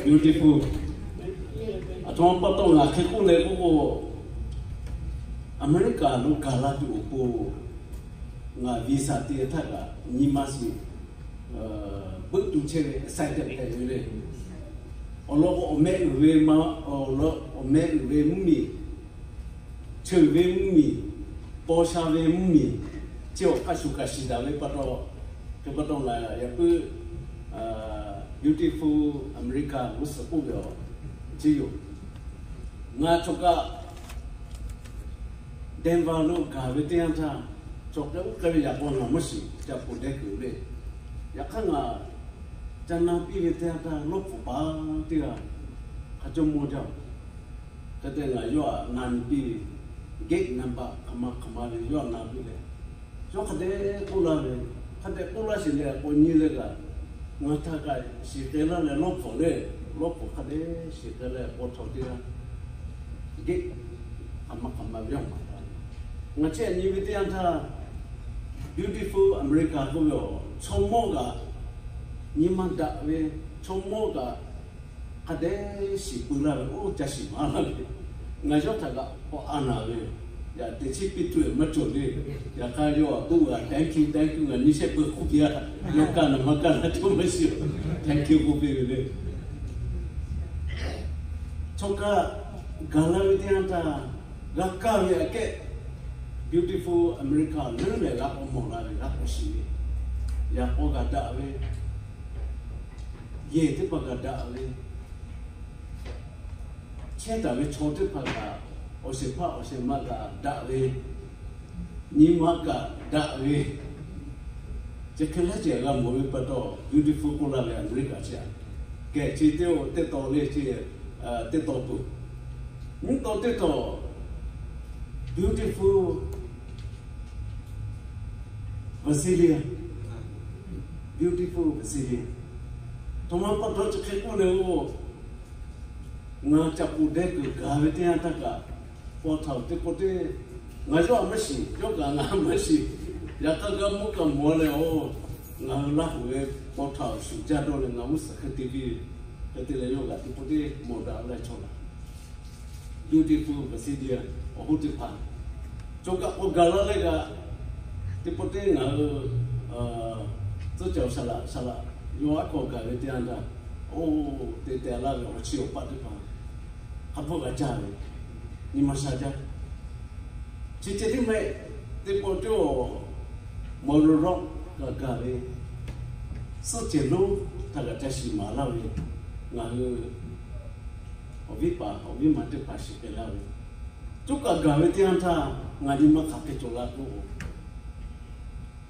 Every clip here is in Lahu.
Beautiful. Aˬ htoꞈ ma pa taw ngaˬ hk'e k'oˆ leh k'oˆ k'o, Aˍmeˍriˆkaˍ lo gaˬ la tuˬ awˬ pon, ngaˬ visa te htaˇ kaꞈ nyi ma shiˍ beuˆ tu chehˇ ve, excited hpehꞈ ve le. Awˬ lawn k'o, awˬ meh uiˍ ve ma, awˬ lawn awˬ meh uiˍ ve mvuhˇmiˬ, cheuˬ ve mvuhˇmiˬ, paw sha ve mvuhˇmiˬ, chi awˬ hk'a shuˍ kaꞈ shiˍ daꞈ ve pa taw, hk'e pa taw ngaˬ yaꞈ puiˉ Beautiful America g'uˇ suhˍ k'oˆ ve awˬ, chi yoˬ. Ngaˬ cawˬ kaꞈ Denver lo gaˬ ve teˇ yanˇ htaˇ, cawˬ k'ai uˉ k'ai ve yaꞈ k'aw ngaˬ maˇ shiˍ, ca poˬ deh kuiˬ le. Yaꞈ hk'aˇ ngaˬ ca na piˇ ve teˇ yanˇ htaˇ, lawˇ hpfuhˍ paˍ teˇ g'aˇ hk'a cawˇ mawˇ jaˇ. Hk'e te ngaˬ yawˇ htaꞈ na nyi piˇ ve, gate number hk'aˬ ma hk'aˬ ma ve yawˇ htaꞈ na piˇ leh, yawˇ hk'a dehꞈ k'oˆ laˇ ve, hk'a dehꞈ k'oˆ laˇ sheˍ leh, k'awꞈ nyi leh kaꞈ, ngaˬ htaꞈ kaꞈ shiˍ k'ai laˇ leh lawˇ hpfuhˍ le, lawˇ hpfuhˍ hk'a dehꞈ shiˍ k'ai leh paw htaꞈ teˇ g'aˇ, gate hk'aˬ ma hk'aˬ ma ve yawˇ maˍ taˍ ve. Ngaˬ chehˇ nyi ve teˇ yanˇ htaˇ, Beautiful America k'oˆ ve awˬ chaw mawˇ kaꞈ nyi ma daꞈ ve, chaw mawˇ kaꞈ hk'a dehꞈ shiˍ pui laˇ ve, oˇ ca shiˍ maˍ laˇ ve. Ngaˬ yawˇ htaꞈ kaꞈ k'awꞈ a naˍ ve, yaꞈ teꞈ chiˉ piˇ tuˬ maˇ cawˬ le. Yaꞈ hk'aˇ yawˇ a k'oˆ g'a, thank you, thank you, ngaˬ nyi shehˆ peu k'oˆ piˇ a. Yawˇ kaˇ naˍ maˇ kaˇ naˍ cawˇ maˇ shiˍ, thank you k'oˆ piˇ ve le. Chaw kaꞈ gaˬ la ve teˇ yanˇ htaˇ, g'a kaˇ ve aꞈ kehˉ Beautiful America leuˉ lehˬ g'a k'awꞈ mawˬ la ve, g'a k'awꞈ shiˍ ve, yaꞈ k'aw g'a daꞈ ve, yehˬ teˇ hpaˍ g'a daꞈ ve, chehˇ taˍ ve chaw teˇ hpaˍ kaꞈ, awˬ shehˍ hpaˇ awˬ shehˍ ma kaꞈ daꞈ ve, nyi ma kaꞈ daꞈ ve, chi hk'e lehˉ ceh g'a mawˬ ve pa taw, Beautiful k'oˆ laˇ ve America chi aꞈ. Kehˬ chi teˇ teˇ taw le chi, teˇ taw peuˬ. Nyiˇ taw teˇ taw, Beautiful Brasilia, Beautiful Brasilia. Htoꞈ ma pa taw chi hk'e k'oˆ le k'o, ngaˬ ca poˬ deh kuiˬ gaˬ ve teˇ yanˇ htaˇ kaꞈ, paw htaꞈ teˇ pawˆ teˇ, ngaˬ yawˇ a maˇ shiˍ, yawˇ kaꞈ ngaˬ a maˇ shiˍ. Yaꞈ hk'aˇ g'a mawˇ kaꞈ mawˬ leh, oˇ, ngaˬ hui Laˇ huˍ ve paw htaꞈ awˬ shuˍ jaˇ dawˇ leh ngaˬ g'uˇ suhˍ hk'e te piˇ ve, hk'e te leh yawˇ kaꞈ teˇ pawˆ teˇ mawˬ daꞈ leh chaw laˬ. Beautiful Brasilia awˬ hoˉ teˇ hpaˍ, cawˬ kaꞈ k'awꞈ gaˬ la leh kaꞈ, teˇ pawˆ teˇ ngaˬ hui tcuhˉ cawˬ saˍ laꞈ saˍ laꞈ yawˇ aˉ hk'aw gaˬ ve teˇ yanˇ htaˇ, oˇ, te teh laˇ ve awˬ chi awˬ paˆ teˇ hpaˍ hk'a hpawˇ g'a jaˇ ve, nyi ma sha jaˇ. Chi ceh tiˉ mehˆ, teˇ pawˆ cawˬ Motorola kaꞈ gaˬ ve, suhˆ cehˬ lonˉ htaꞈ kaꞈ ca shiˍ maˍ laˇ ve, ngaˬ hui awˬ viˉ paˍ awˬ viˉ ma teˇ hpaˍ shiˍ k'ai laˇ ve, cawˬ kaꞈ gaˬ ve teˇ yanˇ htaˇ ngaˬ nyi ma hk'aˬ hk'e cawˬ la k'o,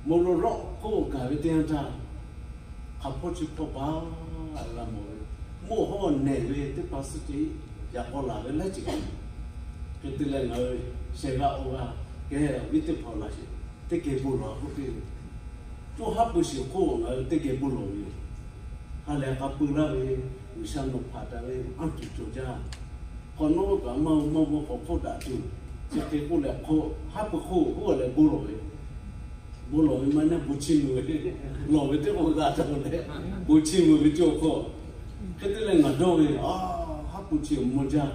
Motorola k'oˆ gaˬ ve teˇ yanˇ htaˇ, hk'aˬ hpawˇ chi hpawˇ paˍ g'a mawˬ ve, mvuhˇ hawˉ nehˬ ve teˇ hpaˍ suhˆ cehˬ yaꞈ k'aw laˬ ve laiˉ ceuˬ. Hk'e te leh ngaˬ hui shehˍ g'aˇ awˬ g'aˇ kehˬ awˬ viˉ teˇ hpaˍ laˬ sheˍ, teˇ geh bon lawˬ k'oˆ piˇ ve, cawˇ haˉ pui shiˍ hk'oˆ ngaˬ hui teˇ geh bon lawˬ ve yoˬ. Ha lehˬ k'a pui laˇ ve, G'uiˬsha nawˬ hpanˍ taˍ ve anˇ tuˬ cawˬ jaˇ. Hk'awꞈ nawˉ kaꞈ maˇ maˇ maˇ k'awꞈ hpfuhˆ daꞈ tuˬ, chi hk'e k'oˆ leh, haˉ pui hk'oˆ k'oˆ leh bon lawˬ ve, bon lawˬ ve maˇ heˆ, bon chiˇ mvuh ve, lawˬ ve teˇ k'o g'a taˍ leh, bon chiˇ mvuh ve cawˇ hk'aw. Hk'e te leh ngaˬ dawˇ ve, a, haˉ pui chi awˬ mawˇ jaˇ.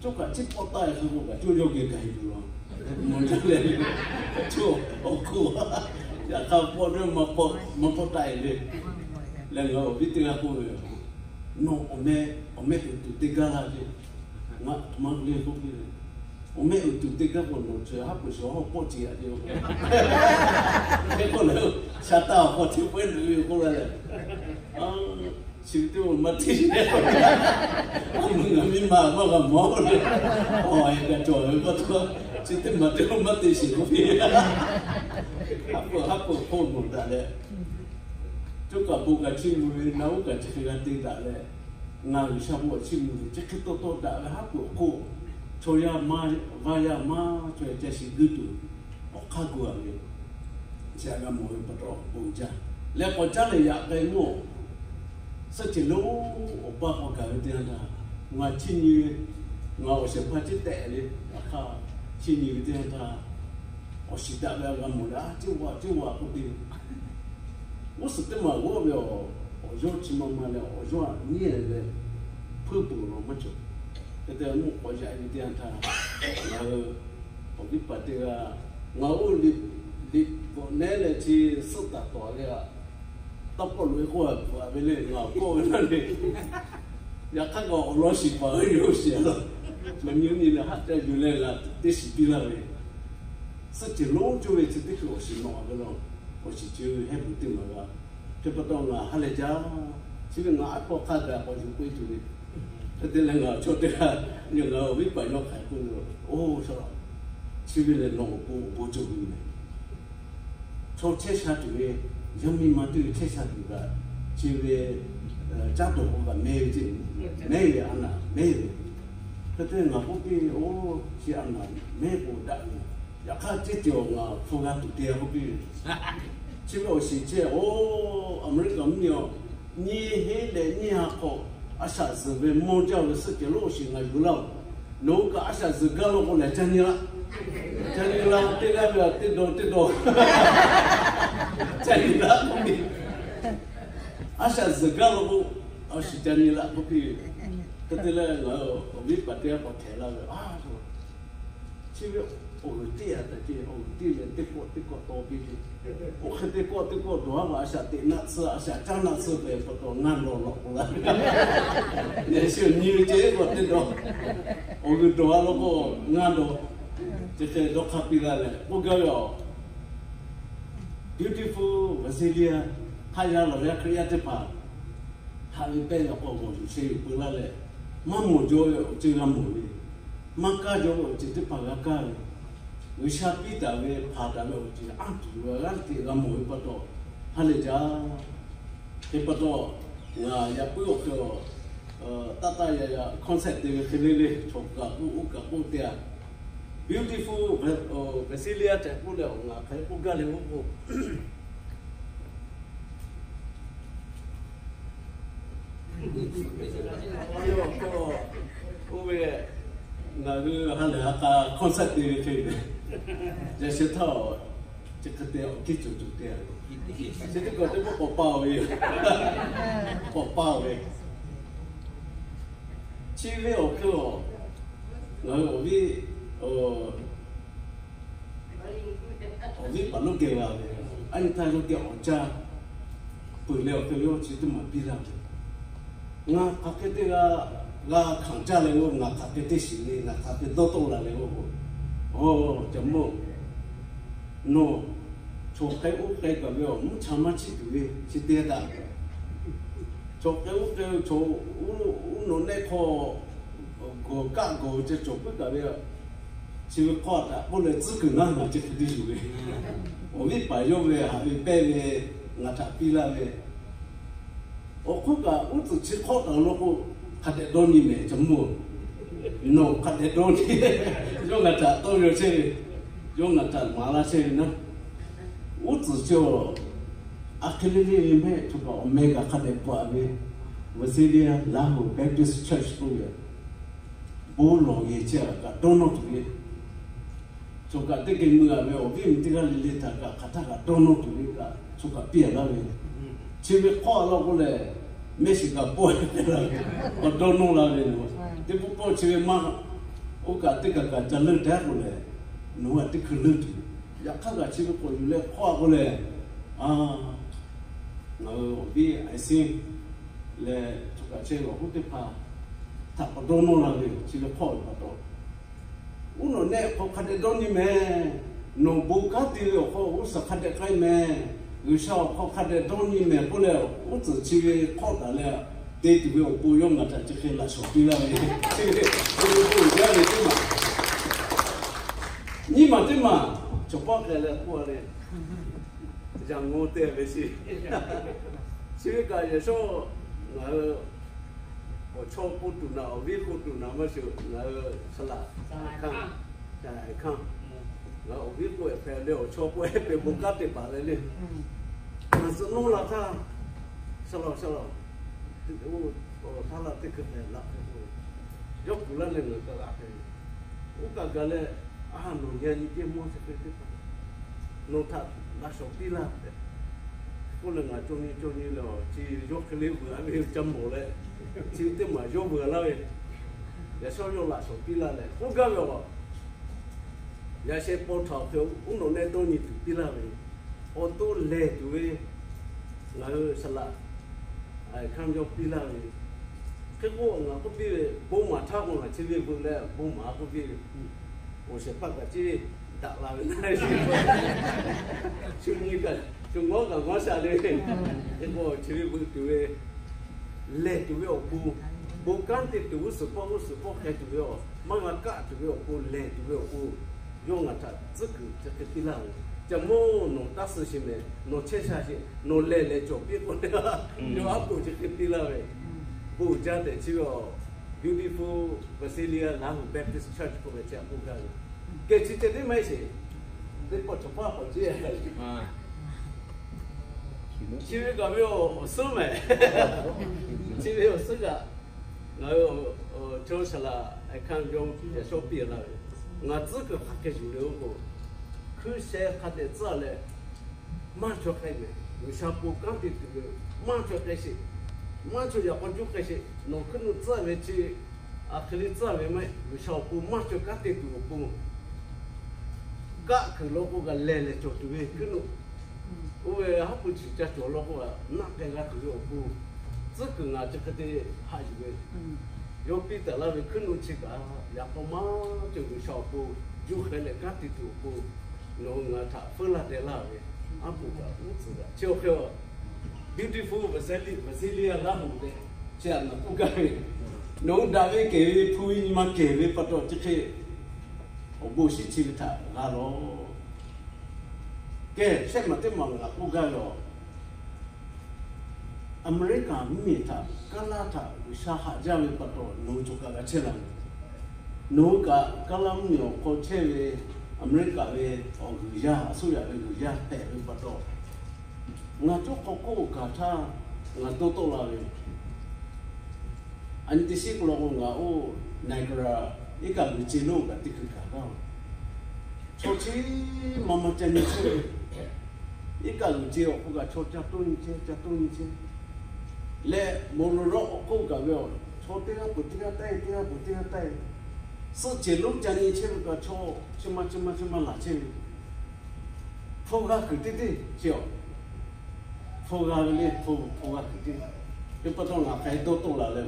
Cawˇ kaꞈ chi pawˆ taˆ e hk'e k'o kaꞈ cawˇ yawˇ geh gaˬ e tuˬ laˬ. Mawˇ jaˇ leh, cawˇ awˬ hk'oˆ, yaꞈ hk'aˇ pawˆ dawˇ maˇ pawˆ taˆ e le. Leh ngaˬ awˬ viˉ teˇ g'aˇ k'oˆ ve, nawˬ awˬ meh, awˬ meh uiˍ tuˬ teˇ gaˇ laˇ ve, ngaˬ maˇ le k'oˆ piˇ ve, awˬ meh uiˍ tuˬ teˇ gaˇ k'o nawˬ chi haˉ pui shiˍ hawˉ pawˆ ce a ce. Hk'e k'oˆ leh, sha taˇ awˬ hk'aw chi pawehˇ luˬ ve k'oˆ la leh, chi ve teˇ maˇ teˇ, ngaˬ miˇ ma maˇ g'a mawˬ le. Awˬ, e kaꞈ cawˬ ve pa taw, chi teˇ maˬ teˇ maˇ te sheˍ k'oˆ piˇ. Haˉ pui haˉ pui hk'oˆ nawˬ daꞈ leh, cawˇ kaꞈ bon kaꞈ chiˇ mvuh ve, na uˉ kaꞈ chi hk'e g'a te daꞈ leh, ngaˬ G'uiˬsha bon kaꞈ chiˇ mvuh ve, chi hk'e taw taw daꞈ ve haˉ pui awˬ hk'oˆ, chaw yaˇ maˇ, vaˇ yaˇ maˇ, chaw yaˇ ca shiˍ guiˇ tuˬ awˬ hk'aˇ gu a ve, chi a g'a mawˬ ve pa taw bon jaˇ. Leh k'awꞈ caˉ leh yaꞈ k'ai mawˇ, suhˆ cehˬ lonˉ awˬ paˇ k'awꞈ gaˬ ve teˇ yanˇ htaˇ, ngaˬ chiˇ nyi ve, ngaˬ awˬ shehˍ hpaˇ ciˉ tehꞈ le, yaꞈ hk'aˇ chiˇ nyi ve teˇ yanˇ htaˇ, awˬ shiˍ daꞈ ve a g'a mawˬ leh, a, ciˉ wa ciˉ wa k'oˆ piˇ ve G'uˇ suhˍ teˇ maˬ g'awˇ ve awˬ, awˬ yawˇ chi ma ma leh awˬ yawˇ aꞈ nyi leh, hpuiˇ peuˬ law maˇ cawˬ. Hk'e te mvuhˇ k'awꞈ yaꞈ ve teˇ yanˇ htaˇ, ngaˬ hui awˬ viˉ paˍ teˇ g'aˇ, ngaˬ oˇ liꞈ, liꞈ bvuhꞈ nehˉ leh chi suhˆ taˍ tawˍ ve aꞈ, tawˇ pawˆ loꞈ e k'oˆ a bvuhꞈ a ve le, ngaˬ awˬ kawˆ ve laˇ le. Yaꞈ hk'aˇ kaꞈ awˬ lawn shiˍ paˍ ve yoˬ shiˍ a laˇ. Maˇ nyi nyi leh haˆ caˇ yuˬ leh ngaˬ teˇ shiˍ piˇ laˇ ve, suhˆ ceuˬ lonˉ cawˇ ve chi teˇ hkui awˬ shiˍ nawꞈ a ve law. Awˬ shiˍ ceuˬ hehˉ peuˬ teˇ maˬ g'a. Hk'e pa taw ngaˬ ha lehˬ jaˇ. Chi ve ngaˬ aˉ hkawˇ hk'aˇ kaꞈ k'awꞈ yuˬ k'oˆ e tuˬ ve. Hk'e te leh ngaˬ chaw teˇ g'aˇ, ngaˬ awˬ viˉ paˍ yawˇ hk'aˬ k'oˆ ve, oˇ, chi ve lehˬ nawˬ awˬ pon awˬ bon cawˬ ve mehˍ. Chaw chehˇ sha tuˬ ve, yaˇ miˇ ma teˇ g'aˇ chehˇ sha tuˬ kaꞈ, chi ve caˉ dawˬ k'o kaꞈ mehˇ ve ceˇ, mehˇ ve a naˍ mehˇ ve. Hk'e te ngaˬ k'oˆ piˇ, oˇ, chi a naˍ mehˇ k'o daꞈ ve. Yaꞈ hk'aˇ ceˇ ceuˬ awˬ ngaˬ hpu g'a tuˬ te a k'oˆ piˇ ve. Chi ve awˬ shiˍ ceh, oˇ, Aˍmeˍriˆkaˍ mvuhˇmiˬ awˬ nyi heˉ leh nyi ha hk'awꞈ a shaꞈ zuhˬ ve mawˇ jaˇ ve suhˆ ceuˬ lonˉ awˬ shiˍ ngaˬ yuˬ laˇ oˬ. Nawˬ hui kaꞈ a shaꞈ zuhˬ gaˇ law k'o lehˬ ca nyi laˇ. Ca nyi laˇ, teˇ g'aˇ ve teˇ dawˇ teˇ dawˇ ca nyi laˇ k'oˆ piˇ. A shaꞈ zuhˬ gaˇ law k'o, awˬ shiˍ ca nyi laˇ k'oˆ piˇ. Hk'e te leh ngaˬ awˬ viˉ paˍ teˇ g'aˇ k'awꞈ htehꞈ laˇ ve, a, chi ve awˬ g'uiˬ tiˉ a taꞈ ce, awˬ g'uiˬ tiˉ leh teˇ kawˆ teˇ kawˆ taw piˇ ce. Oˇ hk'e teˇ kawˆ teˇ kawˆ dawˬ a k'o, a shaꞈ teꞈ naˆ tsuhˇ, a shaꞈ caˉ naˆ tsuhˇ pehꞈ pa taw ngaˇ dawˬ lawꞈ k'oˆ laˇ ve. Yaꞈ shi awˬ nyi ve ce k'awꞈ teˇ dawˇ, awˬ g'uiˬ dawˬ a law k'o ngaˇ dawˬ. Chi hk'e dawˇ hk'aˇ piˇ laˇ leh k'oˆ gaˇ ve yoˬ. Beautiful Visalia, hk'aˆ yaˇ lawˬ yaˇ Hkriꞈ yaˇ teˇ hpaˍ, haꞈ ve pehˇ ve awˬ hk'aw g'awˬ yuˬ sheh yuˬ peu laˇ leh, maˇ mawˬ jaw ve awˬ ceuˬ g'a mawˬ ve, maˇ kaˇ jaw ve awˬ ceuˬ teˇ hpaˍ g'a kaˇ ve, G'uiˬsha piˇ taˍ ve hpanˍ taˍ ve awˬ ceuˬ anˇ tuˬ g'a g'aˇ teꞈ g'a mawˬ ve pa taw, ha lehˬ jaˇ. Hk'e pa taw, ngaˬ yaꞈ puiˉ awˬ hk'e, taˇ taˇ yaꞈ yaꞈ concept te ve hk'e le le, chaw kaꞈ k'oˆ, oˇ kaꞈ k'oˆ te a. Beautiful Visalia tehꞈ k'oˆ leh, ngaˬ hk'aˬ hk'e k'oˆ gaˇ le k'oˆ k'o, oˇ ve, ngaˬ hui ha lehˬ ha k'a concept te ve hk'e, yaꞈ sheh htaˇ, chi hk'e te awˬ kiˇ cawˬ cawˬ te a. Chi teˇ kaˬ teˇ pawˆ k'awꞈ paˇ ve, k'awꞈ paˇ ve. Chi ve awˬ hk'e a, ngaˬ hui awˬ viˉ, awˬ viˉ paˍ lonˉ geh g'a ve, a nyi htaˇ yawˇ geh awˬ caˇ peuˬ leh awˬ hk'e yawˇ chi teˇ maˬ piˇ laˇ ve. Ngaˬ hk'aˬ hk'e te g'a, g'a hkanˍ caˇ leh g'o, ngaˬ hk'aˬ hk'e te shiˍ le, ngaˬ hk'aˬ hk'e dawˇ tawˆ la leh g'o, a, ca mawˇ, nawˬ chaw k'ai oˇ k'ai kaꞈ ve awˬ mvuhˇ cha maˇ chiˇ tuˬ ve chi te daꞈ. Chaw k'ai oˇ k'ai, chaw uˉ nawˬ nehˆ hk'aw gawˬ kaˆ gawˬ ceh cawˬ puiˉ kaꞈ ve, chi ve hk'aw htaꞈ k'oˆ leh tcuhˉ kuiˬ naˉ ngaˬ chi hk'e te yuˬ ve. Awˬ viˉ paˍ yawˇ ve haꞈ ve pehˇ ve ngaˬ htaꞈ piˇ laˇ ve, awˬ hk'oˆ kaꞈ uˉ tcuhˍ chi hk'awˆ taˍ law k'o, hk'a dehꞈ dawˇ nyi mehˍ ca mawˇ. Nawˬ hk'a dehꞈ dawˇ nyi. Yawˇ ngaˬ htaꞈ tawˇ yaw chehˇ ve, yawˇ ngaˬ htaꞈ maˍ laˇ chehˇ ve naˉ. Uˉ tcuhˍ chi a, a hk'e le le ve mehˆ choˬ kaꞈ awˬ meh kaꞈ hk'a dehꞈ bvuhꞈ ve, Visalia Lahu Baptist Church k'oˆ ve, bon lawˬ yehˬ chi a kaꞈ dawˇ nawˇ tuˬ ve, choˬ kaꞈ teˇ geh mui a ve awˬ viˉ awˬ nyi teˇ g'aˇ le le htaꞈ kaꞈ hk'aˬ htaˇ kaꞈ dawˇ nawˇ tuˬ ve kaꞈ choˬ kaꞈ piˇ a laˇ ve. Chi ve hk'awˆ a law k'o lehˬ, mehˆ shiˍ kaꞈ pawˆ e laˇ ve, awˬ dawˇ nawˇ la ve nawˬ, teˇ pawˆ pawˆ chi ve maˇ, oˇ kaꞈ teˇ kaˬ kaꞈ ca leuˆ taˉ k'o lehˬ, nawˬ hui a teˇ hkui leuˆ tuˬ. Yaꞈ hk'aˇ kaꞈ chi ve k'awꞈ yuˬ leh hk'awˆ a k'o lehˬ, a, ngaˬ hui awˬ viˉ Aiˍ Siˉ leh choˬ kaꞈ chehˇ ve awˬ hoˉ teˇ hpaˍ htaꞈ k'awꞈ dawˇ nawˇ la ve chi ve hk'awˆ ve pa taw, uˉ nawˬ nehˆ hk'aw hk'a dehꞈ dawˇ nyi mehˍ. Nawˬ bon kanˉ te ve awˬ hk'aw g'uˇ suhˍ hk'a dehꞈ k'ai mehˍ. G'uiˬsha awˬ hk'aw hk'a dehꞈ dawˇ nyi mehˍ k'oˆ leh, uˉ tcuhˍ chi ve hk'awˆ taˍ leh te tuˬ ve awˬ pon yawˇ ngaˬ htaꞈ chi hk'e laꞈ shawˍ piˇ laˇ ve, chi ve bon uiˍ jaˇ ve teˇ maˬ. Nyiˇ maˬ teˇ maˬ cawˬ paˇ k'ai leh k'oˆ a le, yaꞈ ngaw te ve chi, chi ve kaꞈ yaꞈ shawˉ ngaˬ hui awˬ chawˇ k'oˆ tuˬ naˍ, awˬ viˉ k'oˆ tuˬ naˍ maˇ shuˍ, ngaˬ hui saˍ laꞈ hkanˇ, hkanˇ, ngaˬ awˬ viˉ k'oˆ ehˉ hpehꞈ le, awˬ chawˇ k'oˆ ehˉ hpehꞈ bon kanˉ te paˍ leh le. Ngaˬ zuhꞈ nawˇ la htaˇ, saˍ laꞈ, saˍ laꞈ, oˇ, taˇ laˇ teˇ hkui hpehꞈ laꞈ hpehꞈ k'o, yawˇ kuˬ laˇ leh ngaˬ hui kaꞈ g'a hpehꞈ ve. Oˇ kaꞈ gaˬ leh, a, nawˬ yaꞈ nyi teˇ mawˇ chi hk'e teˇ hpaˍ nawˬ htaꞈ laꞈ shawˍ piˇ laˇ tehꞈ, K'oˆ leh ngaˬ caw nyi caw nyi leh, chi yawˇ hk'e le veuꞈ a ve ca mawˬ leh, chi teˇ maˬ yawˇ veuꞈ laˇ ve, yaꞈ shawˉ yawˇ laꞈ shawˍ piˇ laˇ leh k'oˆ gaˇ ve a, yaꞈ sheh paw htaꞈ awˬ hk'e uˉ nawꞈ nehˆ tawˇ nyi tuˬ piˇ laˇ ve, awˬ to lehˬ tuˬ ve, ngaˬ hui saˍ laꞈ hkanˇ yawˇ piˇ laˇ ve, hk'e k'o ngaˬ k'oˆ piˇ ve, bon maˍ htaˇ k'o ngaˬ chi ve veuꞈ leh bon maˍ k'oˆ piˇ ve, awˬ shehˍ hpaˇ kaꞈ ceˇ daꞈ la ve na, shu nyi kaꞈ shu ngawˉ kaꞈ ngawˉ sha le ve, hk'e k'o chi ve veuꞈ tuˬ ve, lehˬ tuˬ ve awˬ pon, bon kanˉ te tuˬ g'uˇ suhˍ pawˆ g'uˇ suhˍ pawˆ hk'e tuˬ ve a, maˇ g'a kaˆ tuˬ ve awˬ pon, lehˬ tuˬ ve awˬ pon, yawˇ ngaˬ htaꞈ tcuhˉ kuiˬ chi hk'e piˇ laˇ ve, ca mawˇ nawˬ taˇ suh sheˍ mehˍ, nawˬ chehˇ sha sheˍ, nawˬ lehˬ lehˬ cawˬ piˇ k'oˆ le, yawˇ aˉ poꞈ chi hk'e piˇ laˇ ve, bon jaˇ tehꞈ chi ve a, Beautiful Visalia Lahu Baptist Church k'oˆ ve chi a k'oˆ gaˇ ve, kehˬ chi ceh tiˉ maˇ heˆ sheˍ, teˇ pawˆ chaw paˇ k'awꞈ ceˇ chi ve kaꞈ ve awˬ suhˉ mehˍ. Chi ve awˬ suhˉ kaꞈ, ngaˬ hui chaw saˍ laꞈ hkanˇ yawˇ yaꞈ shawˉ piˇ laˇ ve, ngaˬ tcuhˉ kuiˬ hk'aˬ hk'e yuˬ le k'o, hkuiˉ sheh hk'a dehꞈ tcuhˉ leh, maˇ chaw k'ai mehˍ, G'uiˬsha pon kanˉ te tuˬ ve, maˇ chaw k'ai sheˍ, maˇ chaw yaꞈ k'aw juˇ k'ai sheˍ, nawˬ hkuiˉ nuˆ tcuhˉ ve chi, a hk'e le tcuhˉ ve maˇ heˆ, G'uiˬsha awˬ pon maˇ chaw kanˉ te tuˬ awˬ pon kaˆ kuiˬ law k'o kaꞈ lehˬ lehˬ cawˬ tuˬ ve hkuiˉ nuˆ, oˇ ve haˉ pui chi ca cawˬ law k'o kaꞈ naˆ k'ai g'a tuˬ ve awˬ pon, tcuhˉ kuiˬ ngaˬ chi hk'e te haꞈ yuˬ ve, yawˇ piˇ taˍ laˇ ve hkuiˉ nuˆ chi kaꞈ yaꞈ k'aw maˇ cawˬ, G'uiˬsha awˬ pon juˇ hk'e leh kanˉ te tuˬ awˬ pon, nawˬ hui ngaˬ htaꞈ feuˉ laˇ deh laˇ ve, aˉ poꞈ kaꞈ uˉ tcuhˍ kaꞈ chi awˬ hk'e a, Beautiful Visalia Lahu tehꞈ chi a naˬ k'oˆ gaˇ ve, nawˬ hui daꞈ ve kehˬ ve hpu ve nyi ma kehˬ ve pa taw chi hk'e awˬ bon shinˉ chi ve htaꞈ g'a lawˬ. Kehˬ shehˆ maˬ teˇ maˬ ngaˬ k'oˆ gaˇ ve a, Aˍmeˍriˆkaˍ mvuhˇmiˬ htaꞈ, Kaˇlaˇ htaꞈ G'uiˬsha haꞈ jaˇ ve pa taw nawˬ hui cawˬ kaꞈ g'a chehˇ la ve. Nawˬ hui kaꞈ Kaˇlaˇ mvuhˇmiˬ awˬ hk'aw chehˇ ve, Aˍmeˍriˆkaˍ ve awˬ g'uiˬ yaˇ, a suˉ yaꞈ ve g'uiˬ yaˇ hpehꞈ ve pa taw, ngaˬ cawˇ hk'aw hk'oˆ kaꞈ htaˇ ngaˬ dawˇ tawˆ la ve, a nyi teˇ shiˉ k'o law k'o ngaˬ oˇ Niagara iˉ kaˆ g'uiˬ ce lonˉ kaꞈ teˇ hkui gaˬ gaˇ-oˬ. Chaw chi ma ma ca nyi chehˇ ve, iˉ kaˆ g'uiˬ ce awˬ hk'oˆ kaꞈ chaw ca toˇ nyi chehˇ, ca toˇ nyi chehˇ. Leh Moloˍroˆ awˬ hk'oˆ kaꞈ ve a, chaw teˇ g'aˇ peuˬ teˇ g'aˇ taˆ-e, teˇ g'aˇ peuˬ teˇ g'aˇ taˆ-e. Suhˆ cehˬ lonˉ ca nyi chehˇ ve kaꞈ chaw chi ma chi ma chi ma laˬ chehˇ ve, hpu g'a kuiˬ teˇ teˇ chi a, hpu g'a ve le, hpu g'a kuiˬ teˇ. Teˇ pa taw ngaˬ hk'aˬ hk'e dawˇ tawˆ la leh a,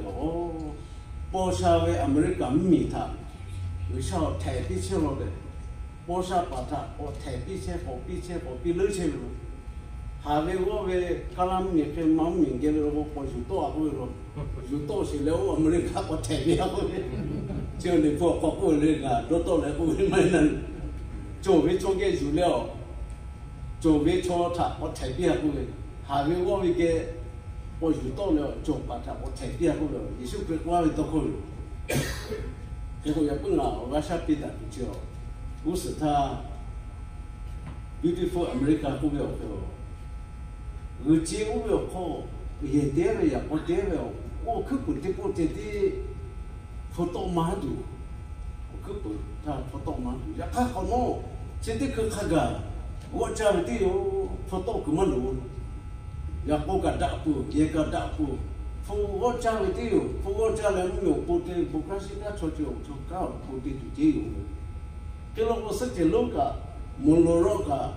paw sha ve Aˍmeˍriˆkaˍ mvuhˇmiˬ htaꞈ G'uiˬsha awˬ htehˍ piˇ chehˇ law tehꞈ, paw sha paˍ htaꞈ k'awꞈ htehˍ piˇ chehˇ, k'awꞈ piˇ chehˇ, k'awꞈ piˇ leuˉ chehˇ ve, haˍ ve g'awˇ ve Kaˇlaˇ mvuhˇmiˬ hk'e ma mvuhˇmiˬ geh ve law k'o k'awꞈ yuˬ tawˆ a k'oˆ ve law, yuˬ tawˆ sheˍ leh oˇ Aˍmeˍriˆkaˍ k'awꞈ htehˍ piˇ a k'oˆ ve, chi a liꞈ hpu awˬ hk'aw k'oˆ ve le, ngaˬ dawˇ tawˆ leh k'oˆ ve maˇ heˆ na. Cawˬ ve chaw geh yuˬ leh a, cawˬ ve chaw htaꞈ k'awꞈ htehˍ piˇ a k'oˆ ve, haˍ ve g'awˇ ve geh k'awꞈ yuˬ tawˆ leh a, cawˬ paˍ htaꞈ k'awꞈ htehˍ piˇ a k'oˆ ve, Yeˍsuˆ Hkriꞈ k'oˆ laˇ ve tawˇ hkawˇ yoˬ. Hk'e k'o yaꞈ puiˉ ngaˬ awˬ g'aˇ shaˉ piˇ taˍ tuˬ chi a, g'uˇ suhˍ htaˇ Beautiful America k'oˆ ve awˬ hk'e a, g'uiˬ ce oˇ ve awˬ hk'aw, yehˬ te ve yaꞈ k'aw te ve awˬ hkuiˉ puiˍ teˇ pawˆ ceh tiˉ hpu tawˆ maˇ tuˬ, awˬ hkuiˉ puiˍ htaˇ hpu tawˆ maˇ tuˬ. Yaꞈ hk'aˇ hk'awꞈ nawˉ, chi teˇ hkui hk'a gaˬ g'awˇ caˇ ve tiˉ yoˬ, hpu tawˆ kuiˬ maˇ loˍ. Yaꞈ k'aw kaꞈ daꞈ peuˬ, yehˬ kaꞈ daꞈ peuˬ, hpu g'awˇ caˇ ve tiˉ yoˬ. Hpu g'awˇ caˇ leh mvuhˇmiˬ awˬ pon te, bon kanˉ shiˉ kanˉ chaw ceuˬ awˬ chaw kanˉ awˬ pon te tuˬ ceˇ yoˬ. Hk'e law k'o, suhˆ cehˬ lonˉ kaꞈ, moˍ loˍ rawˇ kaꞈ,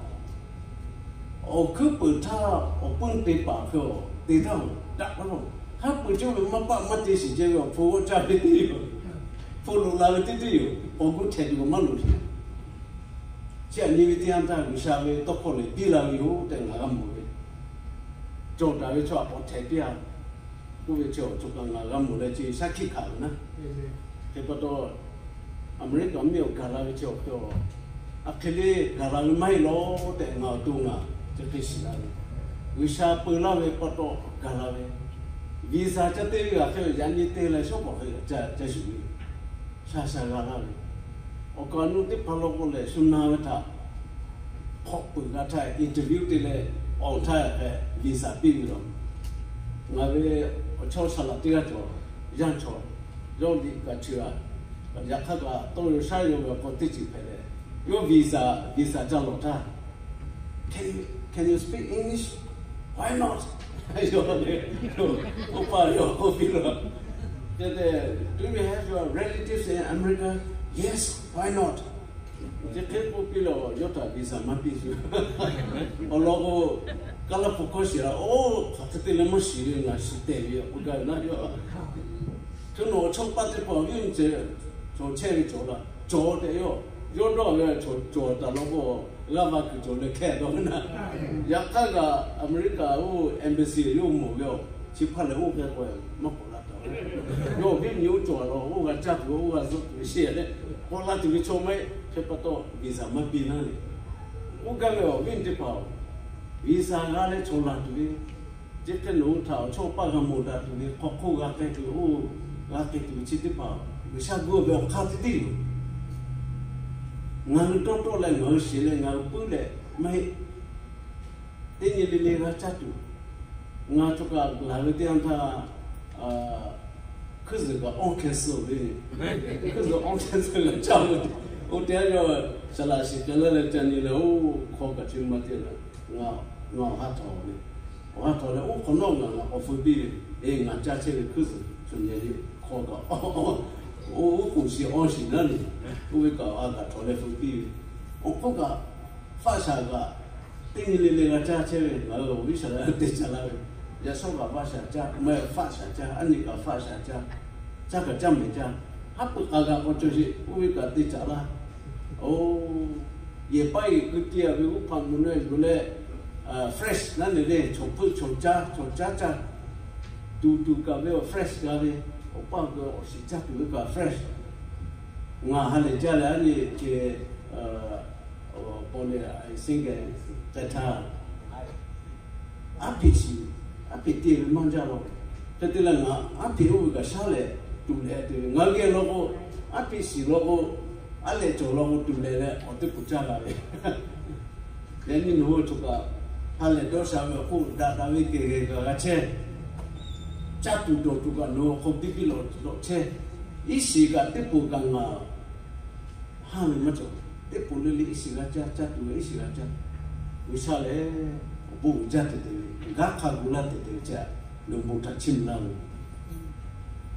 awˬ hkuiˉ puiˍ htaˇ awˬ puiˉ te paˍ hk'e a te htaˇ, daꞈ k'aw law. Haˉ pui cawˇ ve maˇ paˆ maˇ te shiˍ ceh ve awˬ hpu g'awˇ caˇ ve teˇ yoˬ. Hpu loꞈ la ve teˇ teˇ yoˬ. Awˬ gu htehꞈ tuˬ maˇ loˍ sheˍ. Chi aꞈ nyi ve teˇ yanˇ htaˇ G'uiˬsha ve tawˇ hkawˇ lehˬ biˇ la ve yoˬ tehꞈ ngaˬ g'a mawˬ ve, cawˬ daꞈ ve chaw aꞈ k'awꞈ htehꞈ piˇ a k'oˆ ve chi awˬ cawˬ kaꞈ ngaˬ g'a mawˬ leh chi shaˉ hkiˆ hkanˍ ve naˉ. Hk'e pa taw, Aˍmeˍriˆkaˍ mvuhˇmiˬ awˬ gaˬ la ve chi awˬ hk'e a, aˬ hk'e le gaˬ la ve maˇ heˆ law tehꞈ ngaˬ awˬ to ngaˬ chi hk'e shiˍ la ve, G'uiˬsha peu laˇ ve pa taw gaˬ la ve, visa ca te ve g'aꞈ hk'e yaꞈ nyi te leh shawˉ pawˍ hk'e ca yuˬ ve, sha sha g'a laˇ ve, awˬ kaˍ awˬ nu teˇ hpaˍ law k'o lehˬ shu na ve htaꞈ hk'awꞈ peuˬ g'a htaˇ interview te leh awˬ htaˇ hk'e visa piˇ ve law. Ngaˬ ve awˬ chawˇ saˍ laꞈ teˇ g'aˇ cawˬ, yanˇ chaw, yawˇ liꞈ kaꞈ chi g'a, yaꞈ hk'aˇ kaꞈ tawˇ yaw shaˉ yaw ve awˬ hk'aw teˇ ceuˬ hpehꞈ leh, yawˇ visa, visa ca lawˬ htaˇ, Can you, can you speak English? Why not? Yawˇ le, oˇ pa yawˇ k'oˆ piˇ la, Do you have your relatives in America? Yes, why not? Chi hk'e k'oˆ piˇ la, yawˇ htaꞈ visa maˇ piˇ shuˍ. Awˬ lawn k'o, Kaˇlaˇ hpu hkawˇ shiˍ la, oˇ hk'aˬ hk'e te leh maˇ shiˍ ve, ngaˬ shiˍ tehˬ ve yoˬ k'oˆ gaˇ ve naˉ yawˇ. Hto nawˬ chaw paˆ teˇ hpaˍ awˬ viˉ awˬ nyi ceh, chaw chehˇ ve cawˬ la, cawˬ tehꞈ yawˇ, yawˇ dawˇ ve chaw cawˬ taˍ law k'o, g'aˇ va kuiˬ cawˬ leh hkehˇ dawˇ ve naˉ. Yaꞈ hk'aˇ kaꞈ America oˇ embassy yawˇ mawˬ ve aˬ, chi hpaˇ lehˬ oˇ hk'e k'o maˇ k'awꞈ la taˍ ve. Yawˇ awˬ viˉ awˬ nyi oˇ cawˬ a law, oˇ g'a caˇ tuˬ ve, oˇ g'a zuhˆ tuˬ ve sheˍ leh, k'awꞈ la tuˬ ve chaw maˇ heˆ. Hk'e pa taw visa maˇ piˇ naˉ le. Oˇ gaˇ ve awˬ viˉ teˇ hpaˍ-oˬ, visa g'a leh chaw la tuˬ ve, chi hk'e nawˬ hui htaꞈ awˬ chawˇ paˆ g'a mawˬ daꞈ tuˬ ve, hk'aw hk'oˆ g'a k'ai tuˬ ve, oˇ g'a k'ai tuˬ ve chi teˇ hpaˍ, G'uiˬsha gu ve awˬ hk'aˇ teˇ teˇ yoˬ. Ngaˬ hui dawˇ tawˆ leh ngaˬ hui shiˍ leh ngaˬ hui puiˉ leh maˇ heˆ. Teˇ nyi le le g'a caˇ tuˬ, ngaˬ cawˬ kaꞈ laˬ ve teˇ yanˇ htaˇ, hkuiˇ zuhˬ kaꞈ awˇ hkeh suh ve, hkuiˇ zuhˬ awˇ hkeh suh g'a caˇ ve, oˇ teˇ yanˇ yawˇ saˍ laꞈ shiˍ k'ai laˇ leh ca nyi leh, oˇ hk'aw kaꞈ chi maˇ te leh, ngaˬ awˬ ha htawꞈ ve, awˬ ha htawꞈ leh oˇ hk'awꞈ nawˉ ngaˬ ngaˬ k'awꞈ feu piˇ ve, e ngaˬ caˇ chehˇ ve hkuiˇ zuhˬ cawˬ nyi le, hk'aw kaꞈ oˇ k'oˍ shiˍ awˇ shiˍ naˉ le, oˇ ve kaꞈ awˬ ha kaꞈ htawꞈ leh feu piˇ ve, awˬ hk'oˆ kaꞈ faˆ shaˍ kaꞈ teˇ nyi le le g'a caˇ chehˇ ve, ngaˬ hui awˬ viˉ shaˍ laꞈ te caˇ laˇ ve, yaꞈ shawˉ kaꞈ faˆ shaˍ caˇ, maˇ heˆ faˆ shaˍ caˇ, aˉ nyi kaꞈ faˆ shaˍ caˇ, caˇ kaꞈ caˇ mehˍ caˇ, haˉ pui k'a g'a k'aw cawˬ sheˍ, oˇ ve kaꞈ te caˇ laˇ. Oˇ, yehˬ paˉ yeˬ keu te a ve uˉ hpaꞈ mvuhˬ naw yuˬ leh, fresh naˉ ne le, chaw hpeuˆ chaw caˇ chaw caˇ caˇ, tuˬ tuˬ kaꞈ ve awˬ fresh g'a ve, awˬ paˇ ve awˬ shiˍ caˇ tuˬ ve kaꞈ fresh. Ngaˬ ha lehˬ jaˇ leh aˉ nyi ceh paw leh a single te htaˇ, aˉ hpeꞈ shiˍ, aˉ hpeꞈ te ve maˇ jaˇ law. Hk'e te leh ngaˬ aˉ hpeꞈ oˇ ve kaꞈ shaˉ lehˬ tuˬ leh te ve, ngaˬ geh law k'o, aˉ hpeꞈ shiˍ law k'o, aˉ lehˬ cawˬ law k'o tuˬ leh leh awˬ teˇ poˍ caˇ g'a ve. Yaꞈ nyi nawˬ hui cawˬ kaꞈ, ha lehˬ dawˇ sha ve awˬ hk'oˆ daꞈ daꞈ ve kehˬ geh kaꞈ g'a chehˇ. Caˇ tuˬ dawˬ tuˬ kaꞈ nawˬ hui hk'aw biˇ biˇ lawꞈ lawꞈ chehˇ. Iˉ shiˍ kaꞈ teˇ poˍ kaꞈ ngaˬ haˇ ve maˇ cawˬ. Teˇ poˍ le le iˉ shiˍ g'a caˇ, caˇ tuˬ ve iˉ shiˍ g'a caˇ. G'uiˬsha lehˬ awˬ bon uiˍ jaˇ te te ve, gaˇ hk'a gu laˇ te te ve chi, nawˬ bon htaꞈ chiˇ mvuh laˇ ve.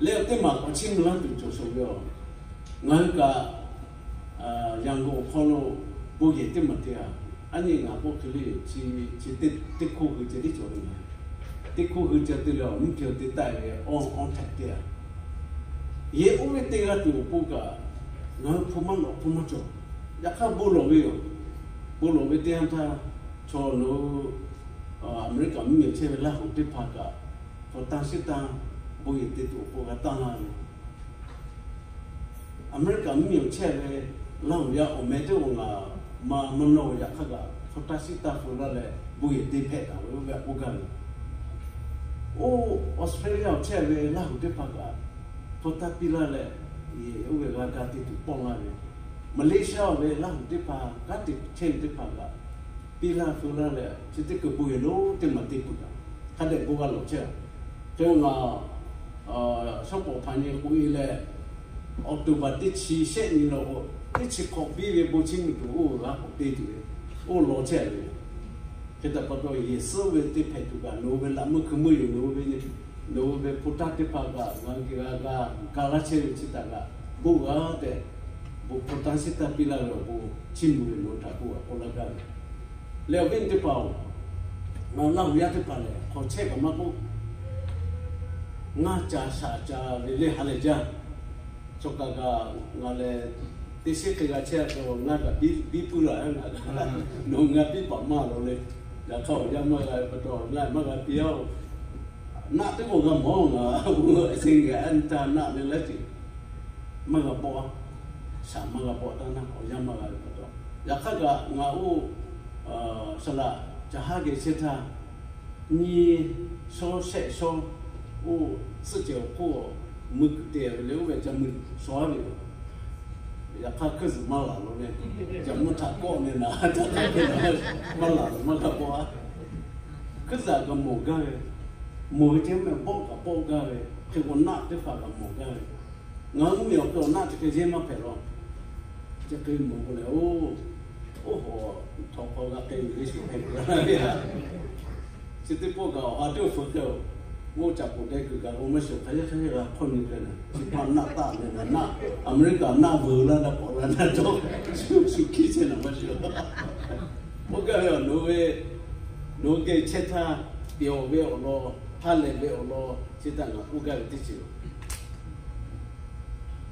Leh awˬ teˇ maˬ k'awꞈ chiˇ mvuh laˇ tuˬ cawˬ shawˍ ve aˬ. Ngaˬ hui kaꞈ Yangon awˬ hk'aw lo bon yehˬ teˇ maˬ te a. Aˉ nyi ngaˬ k'oˆ hk'e le, chi teˇ hkoˇ hui ceh tiˉ cawˬ ve ngaˬ, teˇ hkoˇ hui ceh te leh awˬ mvuhˇ hpeh te taˆ ve awˇ awˇ htaꞈ te a. Yehˬ oˇ ve te g'a tuˬ awˬ pon kaꞈ, ngaˬ hui hpu maˇ lawꞈ hpu maˇ cawˬ. Yaꞈ hk'aˇ bon lawˬ ve yoˬ. Bon lawˬ ve teˇ yanˇ htaˇ, chaw nawˬ hui Aˍmeˍriˆkaꞈ mvuhˇmiˬ chehˇ ve Laˇ huˍ teˇ hpaˍ kaꞈ, hpu taˇ shiˉ taˇ bon yehˬ te tuˬ awˬ pon g'a taˇ laˇ ve. Aˍmeˍriˆkaꞈ mvuhˇmiˬ chehˇ ve Laˇ huˍ yaˇ awˬ meh teˇ g'aˇ ngaˬ ma maˇ nawˇ ve yaꞈ hk'aˇ kaꞈ, hpu taˇ shiˉ taˇ hpu laˇ leh bon yehˬ te hpehꞈ taˍ ve oˇ ve k'oˆ gaˇ ve. Oˇ Australia awˬ chehˇ ve Laˇ huˍ teˇ hpaˍ kaꞈ, hpu taˇ piˇ laˇ leh, yehˬ oˇ ve g'a ga te tuˬ pawˆ laˇ ve. Malaysia awˬ ve Laˇ huˍ teˇ hpaˍ kanˉ te chehˇ ve teˇ hpaˍ kaꞈ, piˇ laˇ hpu laˇ leh chi teˇ hkui bon yehˬ lonˉ teˇ maˬ te peuˬ kaꞈ, hk'a dehꞈ bon g'a lawˬ chehˇ a. Hk'e ngaˬ shawˉ pawˍ hpaˍ nyi k'oꞈ e leh, October teˇ chi shehˆ nyi law k'o, teˇ chi hk'awꞈ biˇ ve bon chiˇ mvuh tuˬ oˇ g'a k'awꞈ te tuˬ ve, oˇ law chehˇ ve. Hk'e te pa taw yehˬ suhˉ ve teˇ hpehꞈ tuˬ kaꞈ nawˬ hui ve laꞈ meuˇ hkui meuˇ yoˬ. Nawˬ hui ve, nawˬ hui ve hpu taˇ teˇ hpaˍ kaꞈ ngaˬ hui g'a ga ga laˇ chehˇ ve chi htaꞈ kaꞈ bon g'a tehꞈ, bon hpu taˇ shiˉ taˇ piˇ laˇ ve awˬ bon chiˇ mvuh ve nawˬ hui htaꞈ bon g'a k'oˆ laˇ gaˇ ve. Leh awˬ viˉ teˇ hpaˍ-oˬ, ngaˬ Laˇ huˍ yaˇ teˇ hpaˍ lehˬ hk'aw chehˇ kaꞈ maˇ k'oˆ, ngaˇ ca shaˍ ca ve le ha lehˬ jaˇ. Chaw kaꞈ kaꞈ ngaˬ lehˬ teˇ shiˉ hk'e g'a chehˇ a k'o, ngaˇ kaꞈ biˇ puiˉ la ngaˬ, nawˬ ngaˬ biˇ paˍ maˇ lawˬ le. Yaꞈ hk'aˇ awˬ yanˇ maˇ g'a ve pa taw ngaˬ maˇ g'a piˇ a-oˬ. Naˆ teˇ k'o g'a mawˬ ngaˬ, a shu g'a nyi taˇ naˆ le laˇ ceuˬ maˇ g'a bawˆ a. Shaˍ maˇ g'a bawˆ taˇ naˆ, awˬ yanˇ maˇ g'a ve pa taw. Yaꞈ hk'aˇ kaꞈ ngaˬ oˇ saˍ laꞈ ca haˉ geh chehˇ htaˇ, nyi shawˉ shehˆ shawˉ, oˇ suhˆ cehˬ awˬ hk'oˆ mui kuiˬ te ve le, oˇ ve ca mui shaw a ve yoˬ. Yaꞈ hk'aˇ hkuiˇ zuhˬ maˇ laˬ lo le, ca mvuhˇ htaꞈ kawˆ ne naˍ, maˇ laˬ lo maˇ g'a bawˆ a. Hkuiˇ zuhˬ kaꞈ mawˬ gaˇ ve, mawˬ ve ceh mehˆ bawˆ kaꞈ bawˆ gaˇ ve, hk'e k'o naˆ teˇ hpaˍ kaꞈ mawˬ gaˇ ve. Ngaˬ hui mvuhˇmiˬ awˬ hk'e awˬ naˆ chi hk'e yehˇ maˇ hpehꞈ law. Chi hk'e mawˬ k'o lehˬ, oˇ, oˇ hawˬ htawnˍ hk'aw g'a k'ai ve le shu hpehꞈ k'o la ve a. Chi teˇ pawˆ kaꞈ awˬ ha teˇ awˬ feu hk'e-oˬ, mawˇ caꞈ poˬ deh kuiˬ kaꞈ lo maˇ shiˍ, hk'aˬ hk'e hk'e g'a hk'awˇ nyi hpehꞈ naˍ, chi pa naˆ taˆ ve naˆ, America naˆ veuˬ laˇ naˆ k'awꞈ la naˆ cawˇ, shu hkiˇ chehˇ naˍ maˇ shiˍ. K'oˆ gaˇ ve awˬ, nawˬ ve, nawˬ geh chehˇ htaˇ, pehˬ-oˬ ve awˬ lawn, ha lehˬ ve awˬ lawn chi htaꞈ ngaˬ k'oˆ gaˇ ve teˇ ceuˬ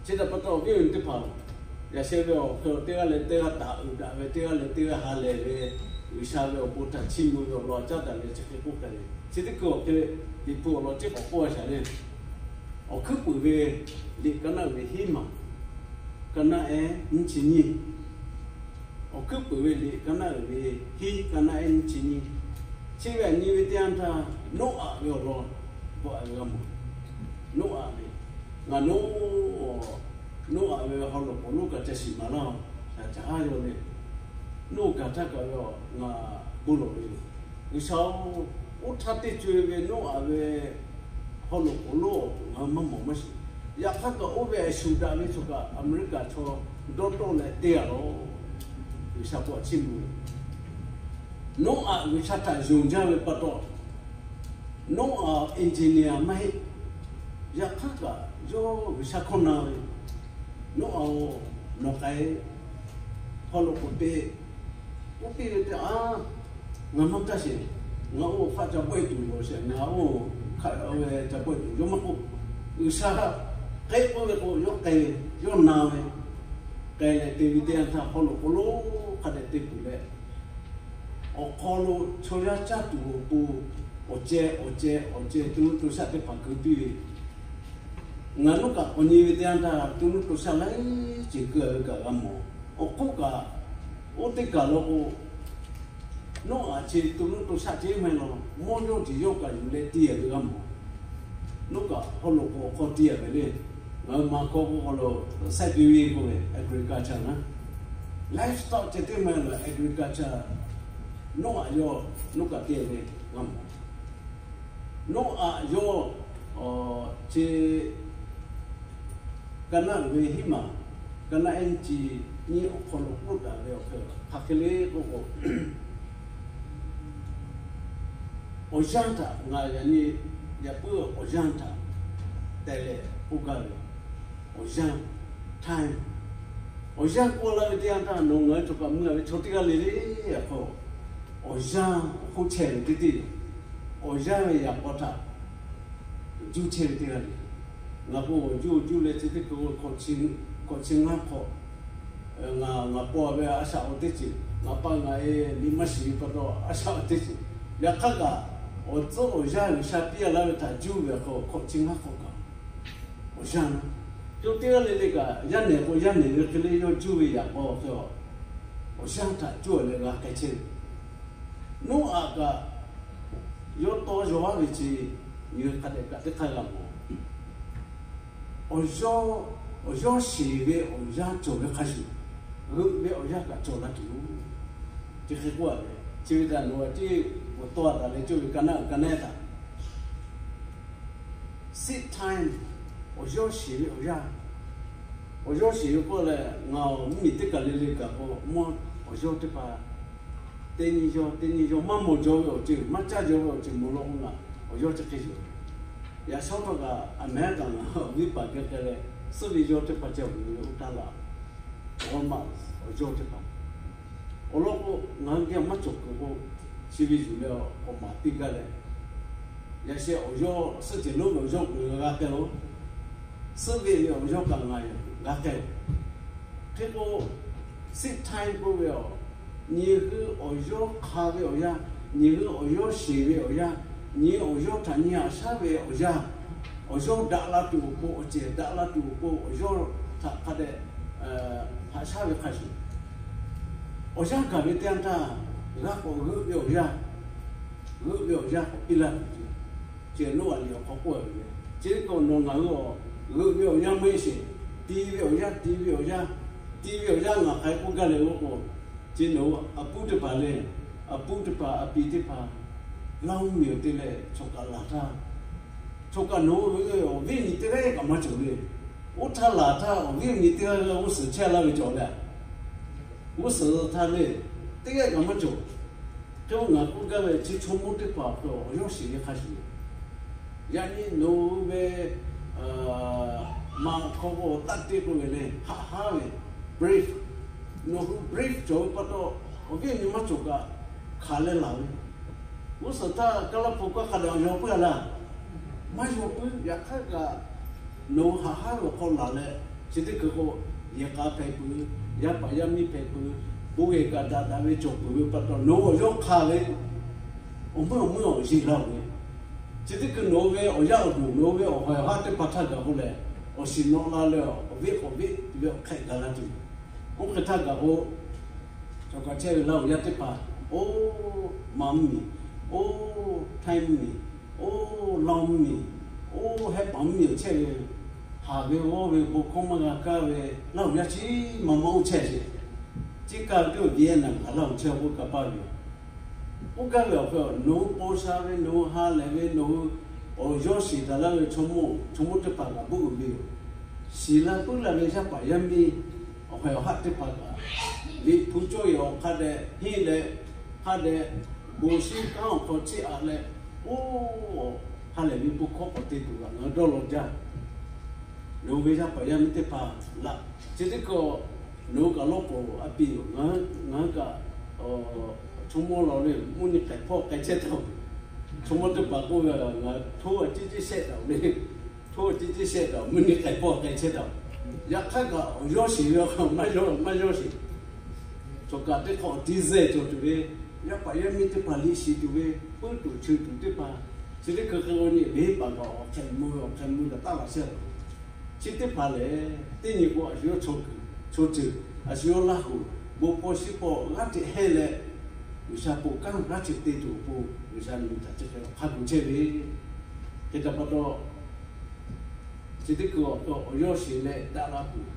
Chi htaꞈ pa taw awˬ viˉ awˬ nyi teˇ hpaˍ-oˬ, yaꞈ sheh ve awˬ hk'e teˇ g'aˇ leh teˇ g'aˇ taˍ uiˍ daꞈ ve, teˇ g'aˇ leh teˇ g'aˇ ha lehˬ ve, G'uiˬsha ve awˬ bon htaꞈ chiˇ mvuh ve awˬ lawn caˉ daꞈ ve chi hk'e k'oˆ hk'a le. Chi teˇ hkui awˬ hk'e Liꞈ hpu awˬ lawn tiˉ k'awꞈ k'oˆ a shaˍ le. Awˬ hkuiˉ puiˍ ve liꞈ ka naˆ uiˍ ve hiˉ maˬ, ka naˆ ehˉ nyiˇ chi nyiˇ, awˬ hkuiˉ puiˍ ve liꞈ ka naˆ uiˍ ve hiˉ, ka naˆ ehˉ nyiˇ chi nyiˇ, chi ve aꞈ nyi ve teˇ yanˇ htaˇ, Noˉaꞈ ve awˬ lawn bvuhꞈ ve g'a mawˬ. Noˉaꞈ ve, ngaˬ nawˉ, Noˉaꞈ ve haw loꞈ k'oˍ lonˉ kaꞈ ca shiˍ maˍ laˇ-oˬ, shaˍ caˍ haˉ yaw le. Noˉaꞈ gaˬ htaˇ kaꞈ ve awˬ ngaˬ bon lawˬ ve yoˬ. G'uiˬsha-oˬ, oˇ htaˇ teˇ co e ve Noˉaꞈ ve haw loꞈ k'oˍ lonˉ awˬ ngaˬ hui maˇ mawˬ maˇ shiˍ. Yaꞈ hk'aˇ kaꞈ oˇ ve a shu daꞈ ve chaw kaꞈ Aˍmeˍriˆkaˍ chaw dawˇ tawˆ leh te a lawˬ. G'uiˬsha k'awꞈ chiˇ mvuh ve, Noˉaꞈ G'uiˬsha htaꞈ yonˍ jaˇ ve pa taw, Noˉaꞈ engineer maˇ heˆ. Yaꞈ hk'aˇ kaꞈ yawˇ G'uiˬsha hkawˇ na ve, Noˉaꞈ-oˬ, nawˬ k'ai, haw loꞈ k'oˍ te, oˇ piˇ ve teˇ a, ngaˬ maˇ taˇ sheˍ. Ngaˬ oˇ hk'aˆ ca bawehˇ tuˬ yoˬ sheˍ, ngaˬ oˇ hk'aˆ ve ca bawehˇ tuˬ yawˇ maˇ k'oˆ. G'uiˬsha k'ehˆ k'oˆ ve k'o, yawˇ k'ai ve, yawˇ na ve, k'ai leh te ve teˇ yanˇ htaˇ haw loꞈ k'oˍ lonˉ hk'a dehꞈ te tuˬ leh, awˬ hk'aw lo chaw yaˇ caˇ tuˬ awˬ pon, awˬ ceh awˬ ceh awˬ ceh to nuˇ to shaˆ teˇ hpaˍ keu piˇ ve, ngaˬ nuˇ kaꞈ k'awꞈ nyi ve teˇ yanˇ htaˇ to nuˇ to shaˆ laiˉ ceuˬ keu a ve kaꞈ g'a mawˬ. Awˬ hk'oˆ kaꞈ, oˇ teˇ kaˬ lo k'o, Noˉaꞈ chi to nuˇ to shaˆ ceh maˇ heˆ law, mawˇ yawˇ ceuˬ yawˇ kaꞈ yuˬ leh te a ve g'a mawˬ. Noˉaꞈ kaꞈ haw loꞈ k'oˍ awˬ hk'aw te a ve le. Ngaˬ hui ma hkawˇ k'oˆ k'o lo, saiˉ piˇ ve k'oˆ ve agriculture na, livestock ceh teˇ maˇ heˆ laˬ agriculture, Noˉaꞈ yawˇ, Noˉaꞈ kaꞈ te ve g'a mawˬ. Noˉaꞈ yawˇ, chi ka naˆ uiˍ ve hiˉ maˬ, ka naˆ ehˉ nyiˇ chi nyiˇ awˬ hk'aw lo k'oˆ taˍ ve awˬ hk'e, hk'aˬ hk'e le k'oˆ k'o, awˬ yanˇ htaꞈ ngaˬ yaꞈ nyi, yaꞈ puiˉ awˬ yanˇ htaꞈ te leh k'oˆ gaˇ ve, awˬ yanˇ, time, awˬ yanˇ k'oˆ laˇ ve teˇ yanˇ htaˇ nawˬ ngaˬ hui cawˬ kaꞈ mui a ve chaw teˇ g'aˇ le le a hk'aw, awˬ yanˇ awˬ hk'oˆ chehˇ ve teˇ teˇ yoˬ. Awˬ yanˇ ve yaꞈ k'aw htaꞈ juˇ chehˇ ve teˇ g'aˇ le. Ngaˬ k'o awˬ juˇ awˬ juˇ leh chi teˇ hkui hkawꞈ chi ngaˇ hk'awꞈ, ngaˬ, ngaˬ paw ve a shaꞈ awˬ teˇ ceuˬ, ngaˬ pa ngaˬ e liꞈ maˇ shiˍ ve pa taw a shaꞈ awˬ teˇ ceuˬ. Yaꞈ hk'aˇ kaꞈ, awˬ tcuhˉ awˬ yanˇ G'uiˬsha piˇ a laˇ ve htaꞈ juˇ ve a hk'aw hkawꞈ chi ngaˇ hk'awꞈ kaꞈ, awˬ yanˇ, co teˇ g'aˇ le le kaꞈ yaˇ nehˬ k'o yaˇ nehˬ ve hk'e le yawˇ juˇ ve yaꞈ k'aw hk'e, awˬ yanˇ htaꞈ juˇ a leh g'a k'ai chehˇ ve. Noˉaꞈ kaꞈ yawˇ tawˇ yaw aˉ ve chi, nyi hk'a dehꞈ kaꞈ teˇ hk'aˇ g'a mawˬ. Awˬ yawˇ, awˬ yawˇ sheˍ ve awˬ yanˇ cawˬ ve hk'a shuˍ, g'euꞈ ve awˬ yanˇ kaꞈ cawˬ la tuˬ yoˬ. Chi hk'e k'oˆ a ve, chi ve htaꞈ nawˬ tiˉ k'awꞈ tawˇ a taˍ leh cawˇ ve ka naˆ uiˍ ka naˆ ehˉ htaꞈ seed time, awˬ yawˇ sheˍ ve awˬ yanˇ. Awˬ yawˇ sheˍ ve k'oˆ leh, ngaˬ awˬ mvuhˇmiˬ teˇ kaˬ le le kaꞈ k'o, mawˇ awˬ yawˇ teˇ hpaˍ teˇ nyi yawˇ, teˇ nyi yawˇ maˇ mawˬ jaw ve awˬ ceuˬ, maˇ caˇ jaw ve awˬ ceuˬ mawˬ law k'o, ngaˬ awˬ yawˇ chi hk'e yoˬ. Yaꞈ shawˉ htawˇ kaꞈ, aˬ mehˉ kaꞈ ngaˬ awˬ viˉ paˍ geh k'ai leh, suhˉ ve yawˇ teˇ hpaˍ ceh awˬ vuˬ ve oˇ taˇ laˬ. Awˬ maꞈ awˬ yawˇ teˇ hpaˍ awˬ lawn k'o, ngaˬ hui geh maˇ cawˬ kuiˬ k'o, chi ve yuˬ leh awˬ maˍ piˇ gaˇ leh, yaꞈ sheh awˬ yawˇ suhˆ cehˬ lonˉ ve awˬ yawˇ k'o g'a k'ai-o, suhˆ ve ve awˬ yawˇ kaꞈ ngaˬ g'a k'ai-o. Hk'e k'o, seed time k'oˆ ve a, nyi hui awˬ yawˇ hk'a ve awˬ yanˇ, nyi hui awˬ yawˇ sheˍ ve awˬ yanˇ, nyi awˬ yawˇ htaꞈ nyi haꞈ shaˉ ve awˬ yanˇ, awˬ yawˇ daꞈ la tuˬ awˬ pon, awˬ cehˬ daꞈ la tuˬ awˬ pon, awˬ yawˇ htaꞈ hk'a dehꞈ haꞈ shaˉ ve hk'a shuˍ, awˬ yanˇ gaˬ ve teˇ yanˇ htaˇ, g'a k'awꞈ g'euꞈ ve awˬ yanˇ, g'euꞈ ve awˬ yanˇ k'awꞈ piˇ laˇ tuˬ, ceh Noˉaꞈ liꞈ awˬ hk'aw k'oˆ a ve le. Chi kaꞈ nawˬ ngaˬ hui a, g'euꞈ ve awˬ yanˇ maˇ heˆ sheˍ, ti ve awˬ yanˇ, ti ve awˬ yanˇ, ti ve awˬ yanˇ ngaˬ hk'aˬ hk'e k'oˆ gaˇ leh k'oˆ k'o, chi nawˬ hui a puˉ teˇ hpaˍ lehˬ, a puˉ teˇ hpaˍ, a pi teˇ hpaˍ, Laˇ huˉ miˬ awˬ te leh chaw kaꞈ laˬ htaˇ, chaw kaꞈ nawˬ hui awˬ viˉ nyi teˇ g'aˇ kaꞈ maˇ cawˬ le. Oˇ htaˇ laˬ htaˇ awˬ viˉ awˬ nyi teˇ g'aˇ g'uˇ suhˍ chehˇ laˇ ve cawˬ leh, g'uˇ suhˍ htaˇ le, teˇ g'aˇ kaꞈ maˇ cawˬ. Hk'e ngaˬ k'oˆ gaˇ ve chi chaw mawˇ teˇ hpaˍ hk'e awˬ yawˇ shiˍ ve hk'a shuˍ, yaꞈ nyi nawˬ hui ve maꞈ hk'aw k'o taˇ te k'oˆ ve le, haꞈ haˉ ve brave, nawˬ hui brave cawˬ ve pa taw, awˬ viˉ awˬ nyi maˇ cawˬ kaꞈ hk'aˬ leh laˬ ve. G'uˇ suhˍ htaˇ Kaˇlaˇ hpu kaꞈ hk'a dehꞈ awˬ yaw puiˉ a laˇ, maˇ yaw puiˉ. Yaꞈ hk'aˇ kaꞈ nawˬ hui haꞈ haˉ ve awˬ hk'aw laˬ leh, chi teˇ hkui k'o, yehˬ k'a hpehꞈ peuˬ, yaˇ paˍ yaˇ miˇ hpehꞈ peuˬ, bon yehˬ kaꞈ daꞈ daꞈ ve cawˬ peuˬ ve pa taw, nawˬ hui awˬ yawˇ hk'a ve awˬ meuˇ awˬ meuˇ awˬ yeˬ laˇ ve. Chi teˇ hkui nawˬ hui ve awˬ yaˇ awˬ duˬ, nawˬ hui ve awˬ hawehˬ awˬ haˉ teˇ hpaˍ htaˇ gaˬ k'o lehˬ, awˬ shiˍ nawꞈ la leh awˬ viˉ k'awꞈ viˉ ve awˬ hk'ehꞈ gaˬ la tuˬ. Oˇ hk'e htaˇ gaˬ k'o, cawˬ kaꞈ chehˇ ve Laˇ huˍ yaˇ teˇ hpaˍ, oˇ maˇ mvuhˇ miˬ, oˇ htaiˇ mvuhˇ miˬ, oˇ Lawn mvuhˇ miˬ, oˇ Hehˉ paˍ mvuhˇ miˬ awˬ chehˇ ve, haˍ ve g'awˇ ve bon hkawˇ maˇ g'a kaˇ ve Laˇ huˍ yaˇ chi maˇ maˇ oˇ chehˇ sheˍ. Chi kaˇ ve teˇ oˬ Vietnam kaꞈ Laˇ huˍ chehˇ k'oˆ kaˇ paˇ ve yoˬ. Oˇ gaˇ ve awˬ hk'e nawˬ hui paw sha ve, nawˬ hui ha lehˬ ve, nawˬ hui awˬ yawˇ shiˍ taˍ laˇ ve chaw mawˇ, chaw mawˇ teˇ hpaˍ kaꞈ beuˆ uiˍ ve yoˬ. Shiˍ la puiˉ la ve yaˇ paˍ yaˇ miˇ, awˬ hawehˬ awˬ haˉ teˇ hpaˍ kaꞈ, Liꞈ hpu cawˇ yehˬ awˬ hk'a dehꞈ henˇ leh, hk'a dehꞈ bon shinˉ kanˉ awˬ hk'aw chiˇ aꞈ leh, oˇ ha lehˬ ve bon hkawˇ k'awꞈ te tuˬ kaꞈ ngaˬ hui dawˇ law jaˇ. Nawˬ hui ve yaˇ paˍ yaˇ miˇ teˇ hpaˍ laꞈ, chi teˇ hkui nawˬ hui kaꞈ lawˇ k'oˍ a piˇ yoˬ. Ngaˬ hui kaꞈ chaw mawˇ la le, mvuhˇ nyi k'ehˬ hpawˇ k'ai chehˇ taˍ-oˬ. Chaw mawˇ teˇ hpaˍ k'oˆ ve, ngaˬ htoˇ a ciˉ ciˉ shehˆ taˍ-oˬ le. Htoˇ a ciˉ ciˉ shehˆ taˍ-oˬ, mvuhˇ nyi k'ehˬ hpawˇ k'ai chehˇ taˍ-oˬ. Yaꞈ hk'aˇ kaꞈ awˬ yawˇ shiˍ ve awˬ hk'aˇ maˇ yawˇ maˇ yawˇ shiˍ. Cawˬ kaꞈ teˇ hk'awꞈ tiˇ zehˇ cawˬ tuˬ ve, yaˇ paˍ yaˇ miˇ teˇ hpaˍ liꞈ shiˍ tuˬ ve, puiˉ tuˬ cheuˬ tuˬ teˇ hpaˍ, chi teˇ hkui hk'e k'o nyi beˇ paˍ kaꞈ awˬ hk'e mvuh ve awˬ hk'e mvuh kaꞈ taˇ laꞈ shehˇ-oˬ. Chi teˇ hpaˍ lehˬ, teˇ nyi k'o a shu yawˇ chaw kuiˬ, chaw ceuˬ, a shu yawˇ Laˇ huˍ, bon paw shiˉ paw g'aˇ hteꞈ hehnˇ leh, G'uiˬsha ponˬ kanˉ g'aˇ hteꞈ te tuˬ awˬ pon G'uiˬsha miˬ htaꞈ chi hk'e hk'a gu chehˇ ve. Hk'e te pa taw, chi teˇ hkui awˬ hk'e awˬ yawˇ shiˍ leh daꞈ la tuˬ,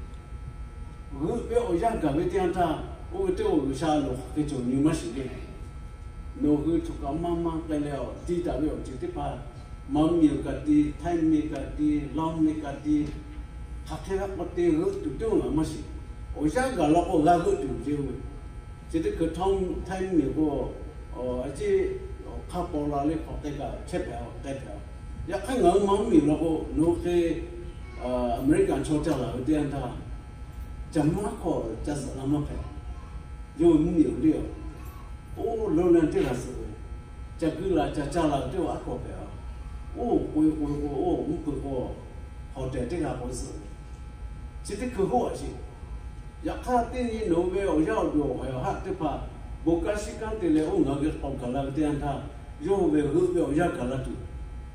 g'euˆ ve awˬ yanˇ gaˬ ve teˇ yanˇ htaˇ, oˇ ve teˇ oˬ G'uiˬsha nawˬ hk'aˬ hk'e cawˬ nyi maˇ shiˍ le. Nawˬ hui cawˬ kaꞈ maˇ maˇ k'ai leh awˬ ti taˍ ve awˬ ceuˬ teˇ hpaˍ, maˇ miˬ awˬ kaꞈ ti, Htaiˇ miˬ kaꞈ ti, Lawn miˬ kaꞈ ti, hk'aˬ hk'e g'a k'awꞈ te g'euˆ tuˬ teˇ oˬ ngaˬ maˇ shiˍ. Awˬ yanˇ gaˬ la k'o g'a g'euˆ tuˬ ce ve. Chi teˇ hkui Htaiˇ miˬ k'o, a ciˉ hk'a paw la le hk'awꞈ k'ai kaꞈ chehˇ hpehꞈ a k'ai hpehꞈ a. Yaꞈ hk'aˇ ngaˬ hui maˇ mvuhˇ miˬ la k'o, nawˬ hui hk'e America chaw ca laˬ ve teˇ yanˇ htaˇ, ca maˇ hk'awꞈ ca zuhꞈ la maˇ hpehꞈ. Yawˇ hui mvuhˇ miˬ awˬ liˇ a, oˇ lonˉ leh teˇ g'aˇ zuhꞈ ve, ca guiˇ la ca caˇ la ve teˇ g'aˇ aˉ hk'awꞈ hpehꞈ a. Oˇ k'oꞈ e k'oꞈ e k'o, oˇ mvuhˇ hpeuꞈ k'o, hotel teˇ g'aˇ k'awꞈ zuhꞈ ve, chi teˇ hkui hoˆ a sheˍ. Yaꞈ hk'aˇ teˇ nyi nawˬ hui ve awˬ yaˇ awˬ duˬ awˬ hawehˬ awˬ haˆ teˇ hpaˍ, bon kanˉ shiˉ kanˉ te leh oˇ ngaˬ hui geh k'awꞈ gaˬ la ve teˇ yanˇ htaˇ, yawˇ hui ve g'euˆ ve awˬ yanˇ gaˬ la tuˬ,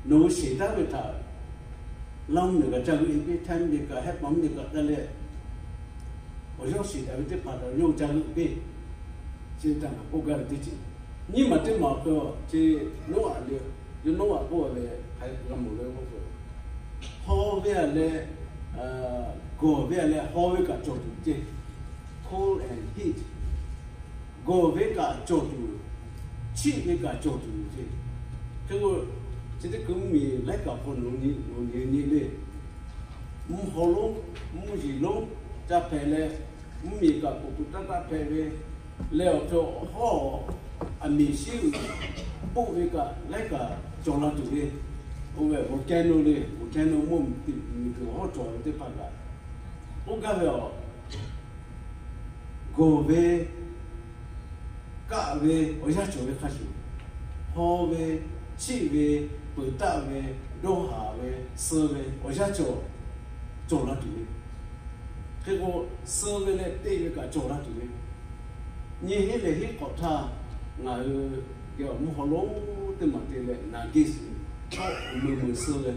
nawˬ hui sheˍ taˉ ve htaꞈ Laˇ mvuhˇ miˬ kaꞈ ca g'euˆ e piˇ, Htaiˇ mvuhˇ miˬ kaꞈ, Hehˉ paˍ mvuhˇ miˬ kaꞈ k'ai leh, awˬ yawˇ shiˍ taˍ ve teˇ hpaˍ htaꞈ yawˇ hui ca g'euˆ piˇ. Chi htaꞈ ngaˬ k'oˆ gaˇ ve teˇ ceuˬ, nyiˇ maˬ teˇ maˬ awˬ hk'e, chi Noˉaꞈ le, yawˇ Noˉaꞈ k'oˆ ve hk'a g'a mawˬ le k'o, haw ve a leh, gawˬ ve a leh haw ve kaꞈ cawˬ tuˬ ceˇ. Cold and heat. Gawˬ ve kaꞈ cawˬ tuˬ, chiˆ ve kaꞈ cawˬ tuˬ yoˬ ceˇ. Hk'e k'o, chi teˇ hkui mvuhˇ miˬ laiˉ kaꞈ hk'aw nawˬ nyi le, mvuhˇ haw lonˉ, mvuhˇ yiˍ lonˉ ca hpehꞈ leh, mvuhˇ miˬ kaꞈ k'oˍ pui taˇ taˇ hpehꞈ ve, leh awˬ hk'e hawˉ, aˬ miˍ shiˉ uiˍ poˆ ve kaꞈ laiˉ kaꞈ cawˬ la tuˬ ve. Oˇ ve volcano le, volcano mvuhˇ miˬ miˬ kuiˬ hawˉ cawˬ ve teˇ hpaˍ kaꞈ, oˇ gaˇ ve a, gawˬ ve, kaˆ ve awˬ yanˇ cawˬ ve hk'a shuˍ, haw ve, chiˆ ve, peuˬ taˆ ve, dawˇ haˍ ve, suh ve awˬ yanˇ cawˬ, cawˬ la tuˬ ve. Hk'e k'o, suh ve leh teˇ ve kaꞈ cawˬ la tuˬ ve. Nyi heˆ lehˬ heˆ hk'awꞈ htaˇ, ngaˬ hui geh awˬ mvuhˇ haw lonˉ teˇ maˬ te leh naˍ gehˇ suh, awˬ meuˍ meuˍ suh ve,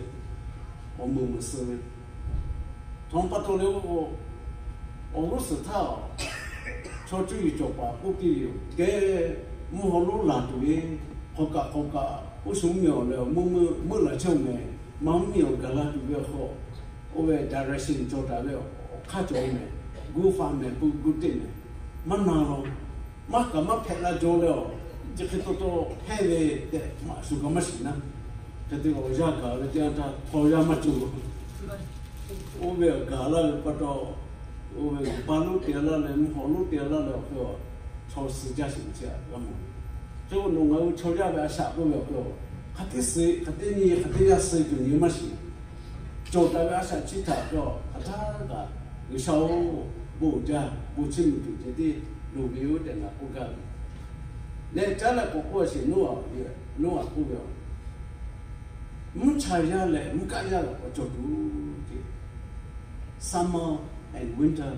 awˬ meuˍ meuˍ suh ve, htawnˍ pa taw le k'o, awˬ g'uˇ suhˍ htaˇ, chaw cuˇ yiˍ cawˬ paˍ k'oˆ piˇ ve yoˬ. Kehˬ, mvuhˇ haw lonˉ laˬ tuˬ ve, hk'awꞈ kaꞈ hk'awꞈ kaꞈ, oˇ shu mvuhˇ miˬ awˬ leh awˬ meuˇ meuˇ meuˆ laˬ chehˇ-oˬ mehˍ. Maˇ mvuhˇ miˬ awˬ gaˬ la tuˬ ve awˬ hk'aw, oˇ ve direction cawˬ taˍ ve awˬ hk'aˇ cawˬ mehˍ. Gu fa mehˍ, pu gu teˇ mehˍ. Maˇ na la, maˇ kaꞈ maˇ hpehꞈ la jaw leh awˬ, chi hk'e taw taw hpehˇ ve tehꞈ maꞈ shuˍ kaꞈ maˇ shiˍ naˉ. Hk'e te awˬ yanˇ gaˬ ve teˇ yanˇ htaˇ htaw yanˇ maˇ cawˬ. Oˇ ve awˬ gaˬ laˇ ve pa taw, oˇ ve pa lonˉ te laˇ leh mvuhˇ haw lonˉ te laˇ leh awˬ hk'e, chaw suh jaˇ sheˍ ve chi g'a mawˬ. Hk'e k'o nawˬ ngaˬ hui chaw yaˇ ve a shaꞈ k'oˆ ve awˬ hk'aw lo, hk'aˬ teˇ suh hk'aˬ teˇ nyi hk'aˬ teˇ yanˇ suh tuˬ nyi maˇ shiˍ. Cawˬ taˍ ve a shaꞈ chi htaꞈ k'o hk'aˬ htaˇ kaꞈ, G'uiˬsha-oˬ, bon jaˇ, bon chiˇ mvuh tuˬ ceh tiˉ loˍ ve yoˬ tehꞈ ngaˬ k'oˆ gaˇ ve. Leh caˉ leh k'awꞈ k'oˆ a sheˍ, Noˉaꞈ ve, Noˉaꞈ k'oˆ ve, mvuhˇ cha yaˇ leh mvuhˇ kaˆ yaˇ lehˬ k'awꞈ cawˬ tuˬ ceh, summer and winter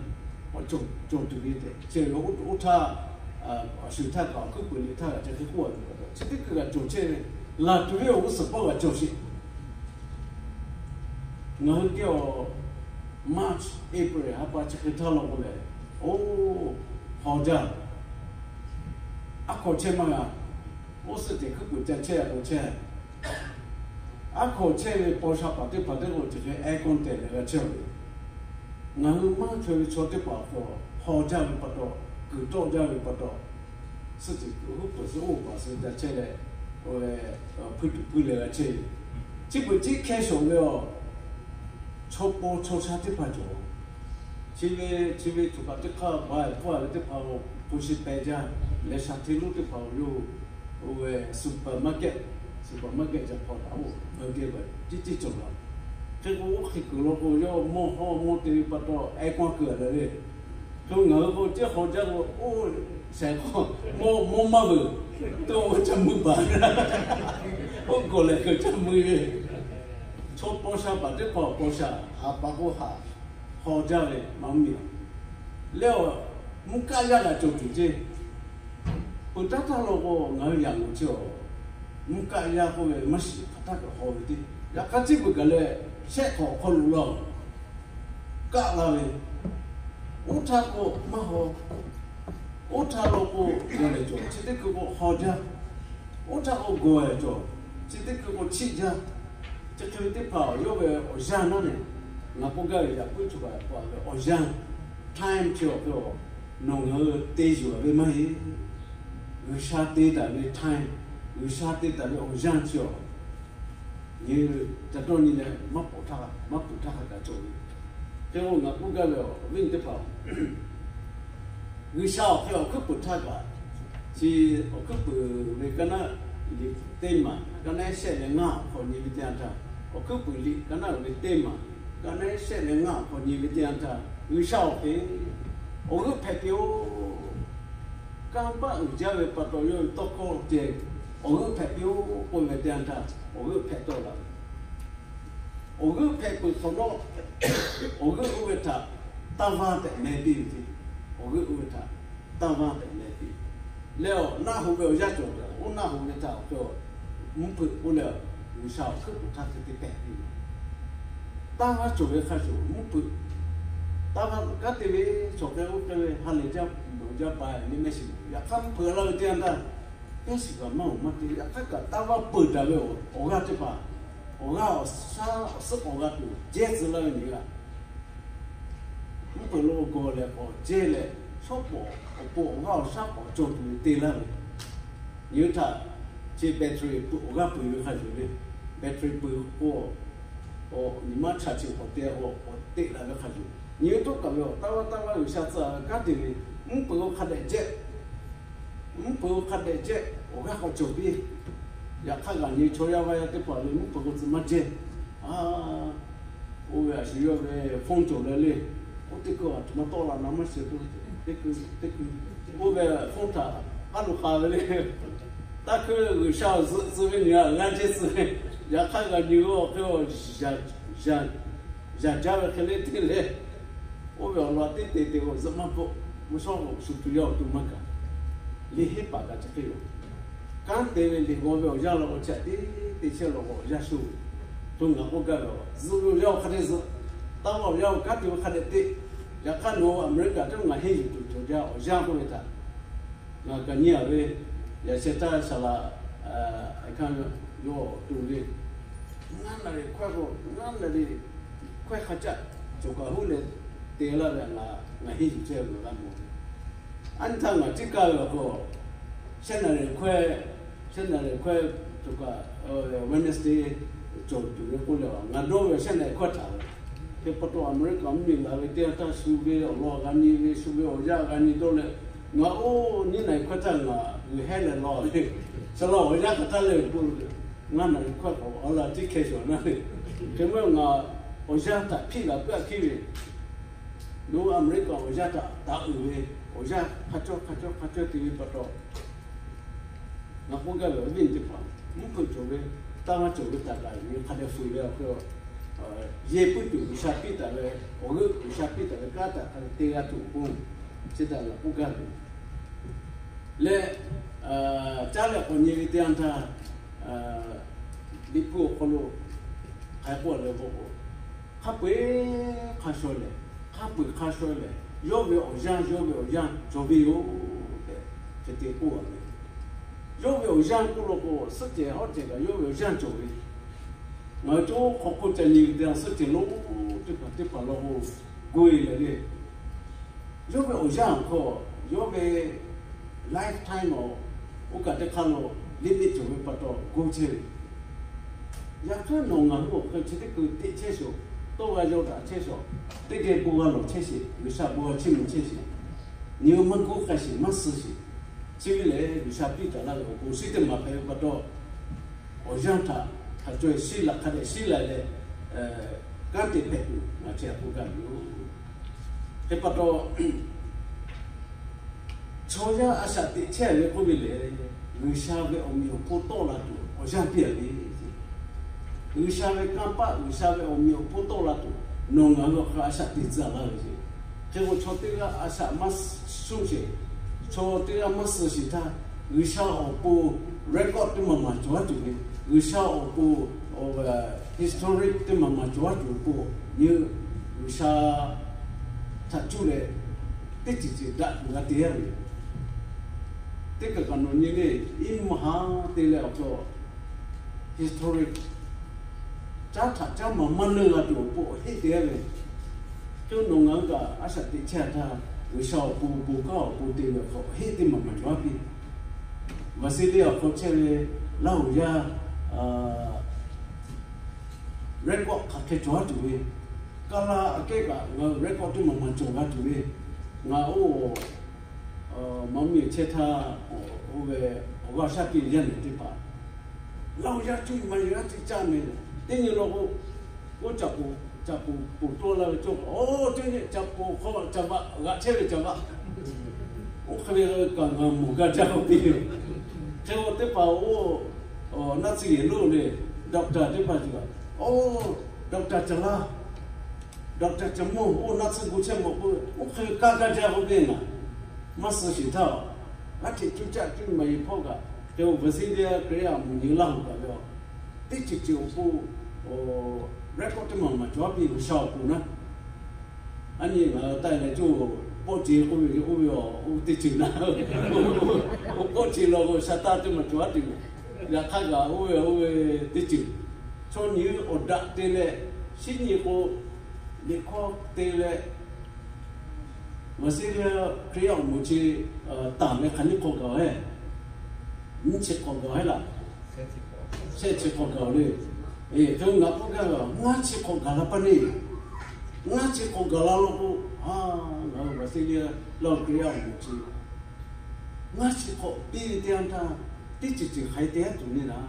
k'awꞈ cawˬ tuˬ ve tehꞈ ceh ve. Oˇ htaˇ, awˬ shuˍ htaˇ kaꞈ awˬ hkuiˉ puiˍ liꞈ htaˇ kaꞈ chi hk'e k'oˆ a ve pa taw, chi teˇ hkui g'a cawˬ chehˇ ve, laˬ tuˬ ve awˬ g'uˇ suhˍ pawˆ g'a cawˬ sheˍ. Ngaˬ hui geh awˬ March, April ha pa chi hk'e htaˇ law k'o lehˬ, oˇ, haw jaˇ. Aˉ hkaw chehˇ maˇ g'a. Oˇ suhˍ ceh hkuiˉ puiˍ ca chehˇ a k'o chehˇ. Aˉ hkaw chehˇ ve paw sha paˍ teˇ hpaˍ teˇ k'o chi hk'e aircon tehˬ leh g'a chehˇ ve. Ngaˬ hui maˇ chaweh ve chaw teˇ hpaˍ k'o, haw jaˇ ve pa taw, kuiˬ tawˆ jaˇ ve pa taw, suhˆ ceh kuiˬ huˉ peuˬ suhˆ oˇ paˍ suhˆ ca chehˇ leh, hpuiˇ tuˬ puiˇ leh g'a chehˇ ve. Chi beuꞈ tiˉ hkehˇ shawˍ ve a, chaw paw chaw sha teˇ hpaˍ cawˬ. Chi ve, chi ve choˬ kaꞈ teˇ hk'aˇ ba e hpfuhˇ a ve teˇ hpaˍ-oˬ, hpu shi peh jaˇ, leh sha hteˇ lonˉ teˇ hpaˍ-oˬ, yawˇ oˇ ve supermarket, supermarket ca hpaw taˍ-oˬ, ngaˬ hui geh tiˉ tiˉ cawˬ la. Hk'e k'o oˇ hk'e kuiˬ law k'o, yawˇ mawˇ hawˇ mawˇ te ve pa taw aircon kuiˬ a leh le. Hk'e ngaˬ hui k'o, teˇ hk'aw jaˇ k'o, oˇ shaiˍ k'o, mawˇ mawˇ maˇ veuˬ, teˇ oˇ ca mui baˬ. Oˇ gawˬ lehˬ keu ca mui ve. Chaw paw sha paˍ teˇ hpaˍ paw sha, haˍ pa k'oˆ haˍ, haw jaˇ ve maˇ mvuhˇ miˬ. Leh a, mvuhˇ kaˆ yaˇ g'a cawˬ tuˬ ceh. Peuˬ taˇ htaˇ law k'o, ngaˬ hui yaꞈ loˍ chi a, mvuhˇ kaˆ yaˇ k'oˆ ve maˇ shiˍ hk'aˬ htaˇ kaꞈ haw ve teˇ. Yaꞈ hk'aˇ chi beuꞈ kaꞈ leh, shehˆ hk'awꞈ awˬ hk'aw lo la kaˆ la ve, oˇ htaˇ k'o maˇ haw. Oˇ htaˇ law k'o, gawˬ lehˬ cawˬ, chi teˇ hkui k'o haw jaˇ. Oˇ htaˇ k'o gawˬ lehˬ cawˬ, chi teˇ hkui k'o chiˆ jaˇ. Chi hk'e ve teˇ hpaˍ yawˇ ve awˬ yanˇ naˉ lehˬ, ngaˬ k'oˆ gaˇ ve yaꞈ puiˉ chaw kaꞈ k'oˆ ve awˬ yanˇ, time chi awˬ hk'e a, nawˬ ngaˬ hui te yuˬ a ve maˇ heˆ. G'uiˬsha te taˍ ve time, G'uiˬsha te taˍ ve awˬ yanˇ chi a, nyi ca dawˇ nyi leh maˇ pawˍ htaˇ, maˇ peuˬ htaˇ hk'a gaˬ cawˬ ve. Hk'e k'o ngaˬ k'oˆ gaˇ ve awˬ viˉ nyi teˇ hpaˍ, G'uiˬsha awˬ hk'e awˬ hkuiˉ puiˍ htaˇ kaꞈ, chi awˬ hkuiˉ puiˍ ve ka naˉ liꞈ teˇ maˬ, ka naˉ shehˆ leh ngaˇ awˬ hk'aw nyi ve teˇ yanˇ htaˇ, awˬ hkuiˉ puiˍ liꞈ ka naˉ ve teˇ maˬ, ka naˉ shehˆ leh ngaˇ awˬ hk'aw nyi ve teˇ yanˇ htaˇ, G'uiˬsha awˬ hk'e awˬ g'euˆ hpehꞈ piˇ-oˬ. Kanˇ paˆ uiˍ jaˇ ve pa taw yawˇ ve tawˇ hkawˇ ceh, awˬ g'euˆ hpehꞈ piˇ-oˬ k'oˆ ve teˇ yanˇ htaˇ, awˬ g'euˆ hpehꞈ tawˆ la ve. Awˬ g'euˆ hpehꞈ peuˬ hk'awꞈ nawˉ, awˬ g'euˆ oˇ ve htaꞈ taˇ vaˇ tehꞈ meh piˇ ve ce. Awˬ g'euˆ oˇ ve htaꞈ taˇ vaˇ tehꞈ meh piˇ. Leh awˬ naˆ hoꞈ ve awˬ yanˇ cawˬ ve, oˇ naˆ hoꞈ ve htaꞈ awˬ hk'e mvuhˇ hpeuꞈ k'oˆ leh, G'uiˬsha awˬ hkuiˉ puiˍ htaˇ hk'e te pehˍ piˇ ve. Taˇ vaˇ cawˬ ve hk'a shuˍ mvuhˇ hpeuꞈ, taˇ vaˇ kanˉ te ve chaw k'ai oˇ k'ai ve ha lehˬ jaˇ mawˬ jaˇ pa ni mehˆ shiˍ. Yaꞈ hk'aˇ mvuhˇ hpeuꞈ laˇ ve teˇ yanˇ htaˇ, mehˆ shiˍ kaꞈ maˇ mawˬ maˇ te. Yaꞈ hk'aˇ kaꞈ taˇ vaˇ peuˬ daꞈ ve awˬ g'aˇ teˇ hpaˍ, awˬ g'aˇ awˬ shaˉ awˬ suhˉ k'awꞈ g'a tuˬ jehˇ tcuh laˇ ve nyi g'a. Mvuhˇ hpeuꞈ lo gawˬ lehˬ k'awꞈ jehˇ leh, shawˉ pawˍ awˬ pon awˬ g'aˇ awˬ shaˉ k'awꞈ cawˬ tuˬ ve te laˇ ve. Nyi hui htaꞈ chi battery awˬ g'aˇ peuˬ ve hk'a shuˍ le. Battery peuˬ k'o, nyi ma chaꞈ chi k'awꞈ te k'o k'awꞈ teꞈ la ve hk'a shuˍ, nyi hui toˆ kaˬ ve awˬ taˇ vaˇ taˇ vaˇ G'uiˬsha tcuh kanˉ te ve, mvuhˇ hpeuꞈ k'o hk'a dehꞈ jehˇ, mvuhˇ hpeuꞈ k'o hk'a dehꞈ jehˇ awˬ g'aˇ k'awꞈ cawˬ piˇ. Yaꞈ hk'aˇ g'aꞈ nyi chaw yaˇ vaˇ yaˇ teˇ hpaˍ ve mvuhˇ hpeuꞈ k'o tcuh maˇ jehˇ. A, oˇ ve a shu yawˇ ve phone cawˬ leh le, oˇ teˇ hkui a htoꞈ ma tawˆ la na maˇ shiˍ k'o, teˇ hkui, teˇ hkui, oˇ ve phone htaꞈ k'aˉ lo k'a ve le. Taˇ hkui G'uiˬsha awˬ zuhꞈ tcuh ve nyi a g'aˇ jehˇ tcuh ve. Yaꞈ hk'aˇ g'aꞈ nyi oˇ hk'e a, yaꞈ jaˇ ve hk'e le te leh, oˇ ve awˬ lawn teˇ te te k'o zuhꞈ maˇ bvuhˆ, mvuhˇ shawˉ k'o shu tu yaˇ awˬ to maˇ kaꞈ, liꞈ henˇ paˍ kaꞈ chi hk'e yoˬ. Kanˉ te ve liꞈ g'aw ve awˬ yanˇ law k'o chi a teˇ te chehˇ law k'o awˬ yanˇ sho ve. To ngaˬ k'oˆ gaˇ ve, zuhꞈ ve awˬ yanˇ awˬ hk'a dehꞈ zuhꞈ, taˇ vaˇ awˬ yanˇ awˬ kanˉ te ve hk'a dehꞈ te. Yaꞈ hk'aˇ nawˬ America teˇ ngaˬ henˇ yuˬ tuˬ cawˬ jaˇ awˬ yanˇ k'oˆ ve htaꞈ ngaˬ kaꞈ nyi a ve, yaꞈ sheh htaˇ saˍ laꞈ hkanˇ yawˇ tuˬ ve, ngaˇ naˍ riˍ hkawehˇ k'o, ngaˇ naˍ riˍ hkawehˇ hk'a caˆ cawˬ kaꞈ huˉ leh te laˇ ve, ngaˬ henˇ yuˬ chehˇ ve g'a mawˬ ve. A nyi htaˇ ngaˬ tiˉ kaˇ ve awˬ hk'aw, shehˆ naˍ riˍ hkawehˇ, shehˆ naˍ riˍ hkawehˇ cawˬ kaꞈ, Wednesday cawˬ tuˬ ve k'oˆ leh, ngaˬ dawˇ ve shehˆ naˍ riˍ hkawehˇ htaꞈ ve, hk'e pa taw America mvuhˇmiˬ la ve teˇ yanˇ htaˇ shu ve awˬ lawn g'a nyi ve, shu ve awˬ yanˇ g'a nyi dawˇ leh, Ngaˬ oˇ nyiˇ naˍ riˍ hkawˇ htaˇ ngaˬ g'uiˬ hehˉ leh law le. Saˍ laꞈ awˬ yanˇ hk'aˬ htaˇ le k'o, ngaˇ naˍ riˍ hkawˇ k'awꞈ awˬ laꞈ tiˉ hkeh shawˍ naˉ le. Hk'e maˇ ngaˬ awˬ yanˇ htaꞈ hpiˆ laˬ puiˉ a hkiˉ ve, nawˬ hui Aˍmeˍriˆkaꞈ awˬ yanˇ htaꞈ taˍ uiˍ ve, awˬ yanˇ hk'a cawˇ hk'a cawˇ hk'a cawˇ te ve pa taw, ngaˬ k'oˆ gaˇ ve awˬ viˉ awˬ nyi teˇ hpaˍ, mvuhˇ hpeuꞈ cawˬ ve, taˇ maˇ cawˬ ve htaꞈ kaꞈ nyi hk'a dehꞈ fuiˍ ve awˬ hk'e, yehˬ puiˉ tuˬ G'uiˬsha piˇ taˍ ve, awˬ g'euˆ G'uiˬsha piˇ taˍ ve kanˉ htaꞈ hk'a dehꞈ te g'a tuˬ awˬ pon, chi htaꞈ ngaˬ k'oˆ gaˇ ve leh, caˉ leh k'awꞈ nyi ve teˇ yanˇ htaˇ, Liꞈ hpu awˬ hk'aw lo hk'aˬ hk'e k'oˆ a le k'o, hk'a peu-eˬ hk'a shaw lehˬ, hk'a peu-eˬ hk'a shaw lehˬ, yawˇ ve awˬ yanˇ, yawˇ ve awˬ yanˇ cawˬ ve yoˬ tehꞈ, hk'e te k'oˆ a ve. Yawˇ ve awˬ yanˇ k'oˆ law k'o, suhˉ cehˬ hawˉ cehˬ kaꞈ yawˇ ve awˬ yanˇ cawˬ ve. Ngaˬ hui co hk'aw hk'oˆ ca nyi ve teˇ yanˇ, suhˉ cehˬ lonˉ teˇ hpaˍ teˇ hpaˍ law k'o, go e leh le, yawˇ ve awˬ yanˇ awˬ hk'aw, yawˇ ve lifetime awˬ, oˇ kaꞈ teˇ hk'aˇ lo limit cawˬ ve pa taw go chehˇ ve. Yaꞈ hk'aˇ nawˬ ngaˬ hui awˬ hk'aw chi teˇ hkui teꞈ chehˇ sheˍ, tawˇ g'a yaw daꞈ chehˇ sheˍ, teˇ geh bon g'a lawˬ chehˇ sheˍ, G'uiˬsha bon g'a chiˇ mvuh chehˇ sheˍ, nyi ma gu k'ai sheˍ, maˇ suh sheˍ. Chi ve lehˬ, G'uiˬsha piˇ taˍ laˇ ve awˬ bon shiˉ teˇ maˬ hpehꞈ ve pa taw, awˬ yanˇ htaꞈ hk'a caweh shiˉ la, hk'a dehꞈ shiˉ la leh, kanˉ te hpehꞈ tuˬ ngaˬ chi htaꞈ k'oˆ gaˇ ve yoˬ. Hk'e pa taw, chaw yaˇ a shaꞈ teꞈ chehˇ ve k'oˆ ve lehˬ, G'uiˬsha ve awˬ meꞈ awˬ hponˇ tawˆ la tuˬ awˬ yanˇ piˇ a ve, G'uiˬsha ve kanˇ paˆ, G'uiˬsha ve awˬ meꞈ awˬ hponˇ tawˆ la tuˬ nawˬ ngaˬ hui awˬ hk'aw a shaꞈ teꞈ tcuh laˇ ve yoˬ. Hk'e k'o, chaw teˇ g'aˇ a shaꞈ maˇ suh sheˍ, chaw teˇ g'aˇ maˇ suh sheˍ htaˇ, G'uiˬsha awˬ pon record teˇ maˬ maˍ cawˬ a tuˬ ve, G'uiˬsha awˬ pon history teˇ maˬ maˍ cawˬ a tuˬ awˬ pon, nyi G'uiˬsha htaꞈ cuˇ leh teˇ ceuˬ ceuˬ daꞈ tuˬ g'a te a ve. Teˇ kaˬ kaꞈ nawˬ nyi le, iˉ maˬ ha te leh awˬ hk'aw history caˉ htaꞈ caˉ maˍ maˇ leuˆ g'a tuˬ awˬ pon awˬ heˆ te a ve. Hk'e nawˬ ngaˬ hui kaꞈ a shaꞈ teꞈ chehˇ htaˇ, G'uiˬsha awˬ pon bon kanˉ awˬ pon te ve awˬ hk'aw awˬ heˆ teˇ maˬ maˍ cawˬ a piˇ. Vaˍseˍliˇ awˬ hk'aw chehˇ ve Laˇhuˍ yaˇ record hk'aˬ hk'e cawˬ a tuˬ ve, Kaˇlaˇ aꞈ kehˉ kaꞈ ngaˬ hui record teˇ maˬ maˍ cawˬ g'a tuˬ ve, ngaˬ oˇ maˇ miˬ chehˇ htaˇ, oˇ ve awˬ g'aˇ shaˉ piˇ yaˇ nehˬ teˇ hpaˍ, Laˇhuˍ yaˇ cuˇ yiˍ maˇ yiˍ g'aˇ hteꞈ caˇ meh. Teˇ nyi law k'o, oˇ caꞈ poˍ caꞈ poˍ poˍ tawˆ la ve cawˇ, oˇ teˇ nyi caꞈ poˍ hk'aw caꞈ vaꞈ g'aꞈ chehˇ ve caꞈ vaꞈ, oˇ hk'e ve kaꞈ ngaˬ mawˬ gaˇ jaˇ k'oˆ piˇ ve. Hk'e k'o teˇ hpaˍ oˇ naˆ tsuhˇ yehˬ lonˉ le, doctor teˇ hpaˍ ceuˬ kaꞈ, oˇ doctor Caˬ laˇ, doctor Caˬ mvuhˇ, oˇ naˆ tsuhˇ gu chehˇ mawˬ k'o, oˇ hk'e ve kaˇ gaˇ jaˇ k'oˆ piˇ ngaˬ maˇ suh sheˍ htaˇ, g'aˇ hteꞈ cuˇ caˆ cuˇ maˍ yiˍ hpawˇ kaꞈ, hk'e oˇ Vaˍseˍliˇ Hkriꞈ yaˇ awˬ moˍ nyi Laˇhuˍ kaꞈ ve, teˇ ceuˬ ceuˬ awˬ pon record teˇ maˬ maˍ cawˬ a piˇ G'uiˬsha awˬ pon naˉ. A nyi ngaˬ hui taˇ leh coˇ pawˆ ce k'oˆ ve oˇ ve, oˇ teˇ ceuˬ naˉ, oˇ pawˆ ce law k'o sha taˇ teˇ maˬ cawˬ a tuˬ, yaꞈ hk'aˇ kaꞈ oˇ ve oˇ ve teˇ ceuˬ, chaw nyi awˬ daꞈ te leh, shinˉ nyi k'o, liꞈ hkawˇ te leh, Vaˍseˍliˇ Hkriꞈ yaˇ awˬ moˍ chi taˍ ve hk'aˬ nyiˇ hk'awꞈ gaˬ hehˉ, nyiˇ chi hk'awꞈ gaˬ hehˉ laˬ, shehˆ chi hk'awꞈ gaˬ le. Hk'e ngaˬ k'oˆ gaˇ ve, ngaˇ chi hk'awꞈ gaˬ la pa neˇ, ngaˇ chi hk'awꞈ gaˬ la law k'o, a, ngaˬ hui Vaˍseˍliˇ Laˇhuˍ Hkriꞈ yaˇ awˬ moˍ chi ngaˇ chi hk'awꞈ piˇ ve teˇ yanˇ htaˇ, teˇ ceuˬ ceuˬ hk'aˬ hk'e te a tuˬ neˇ laˇ.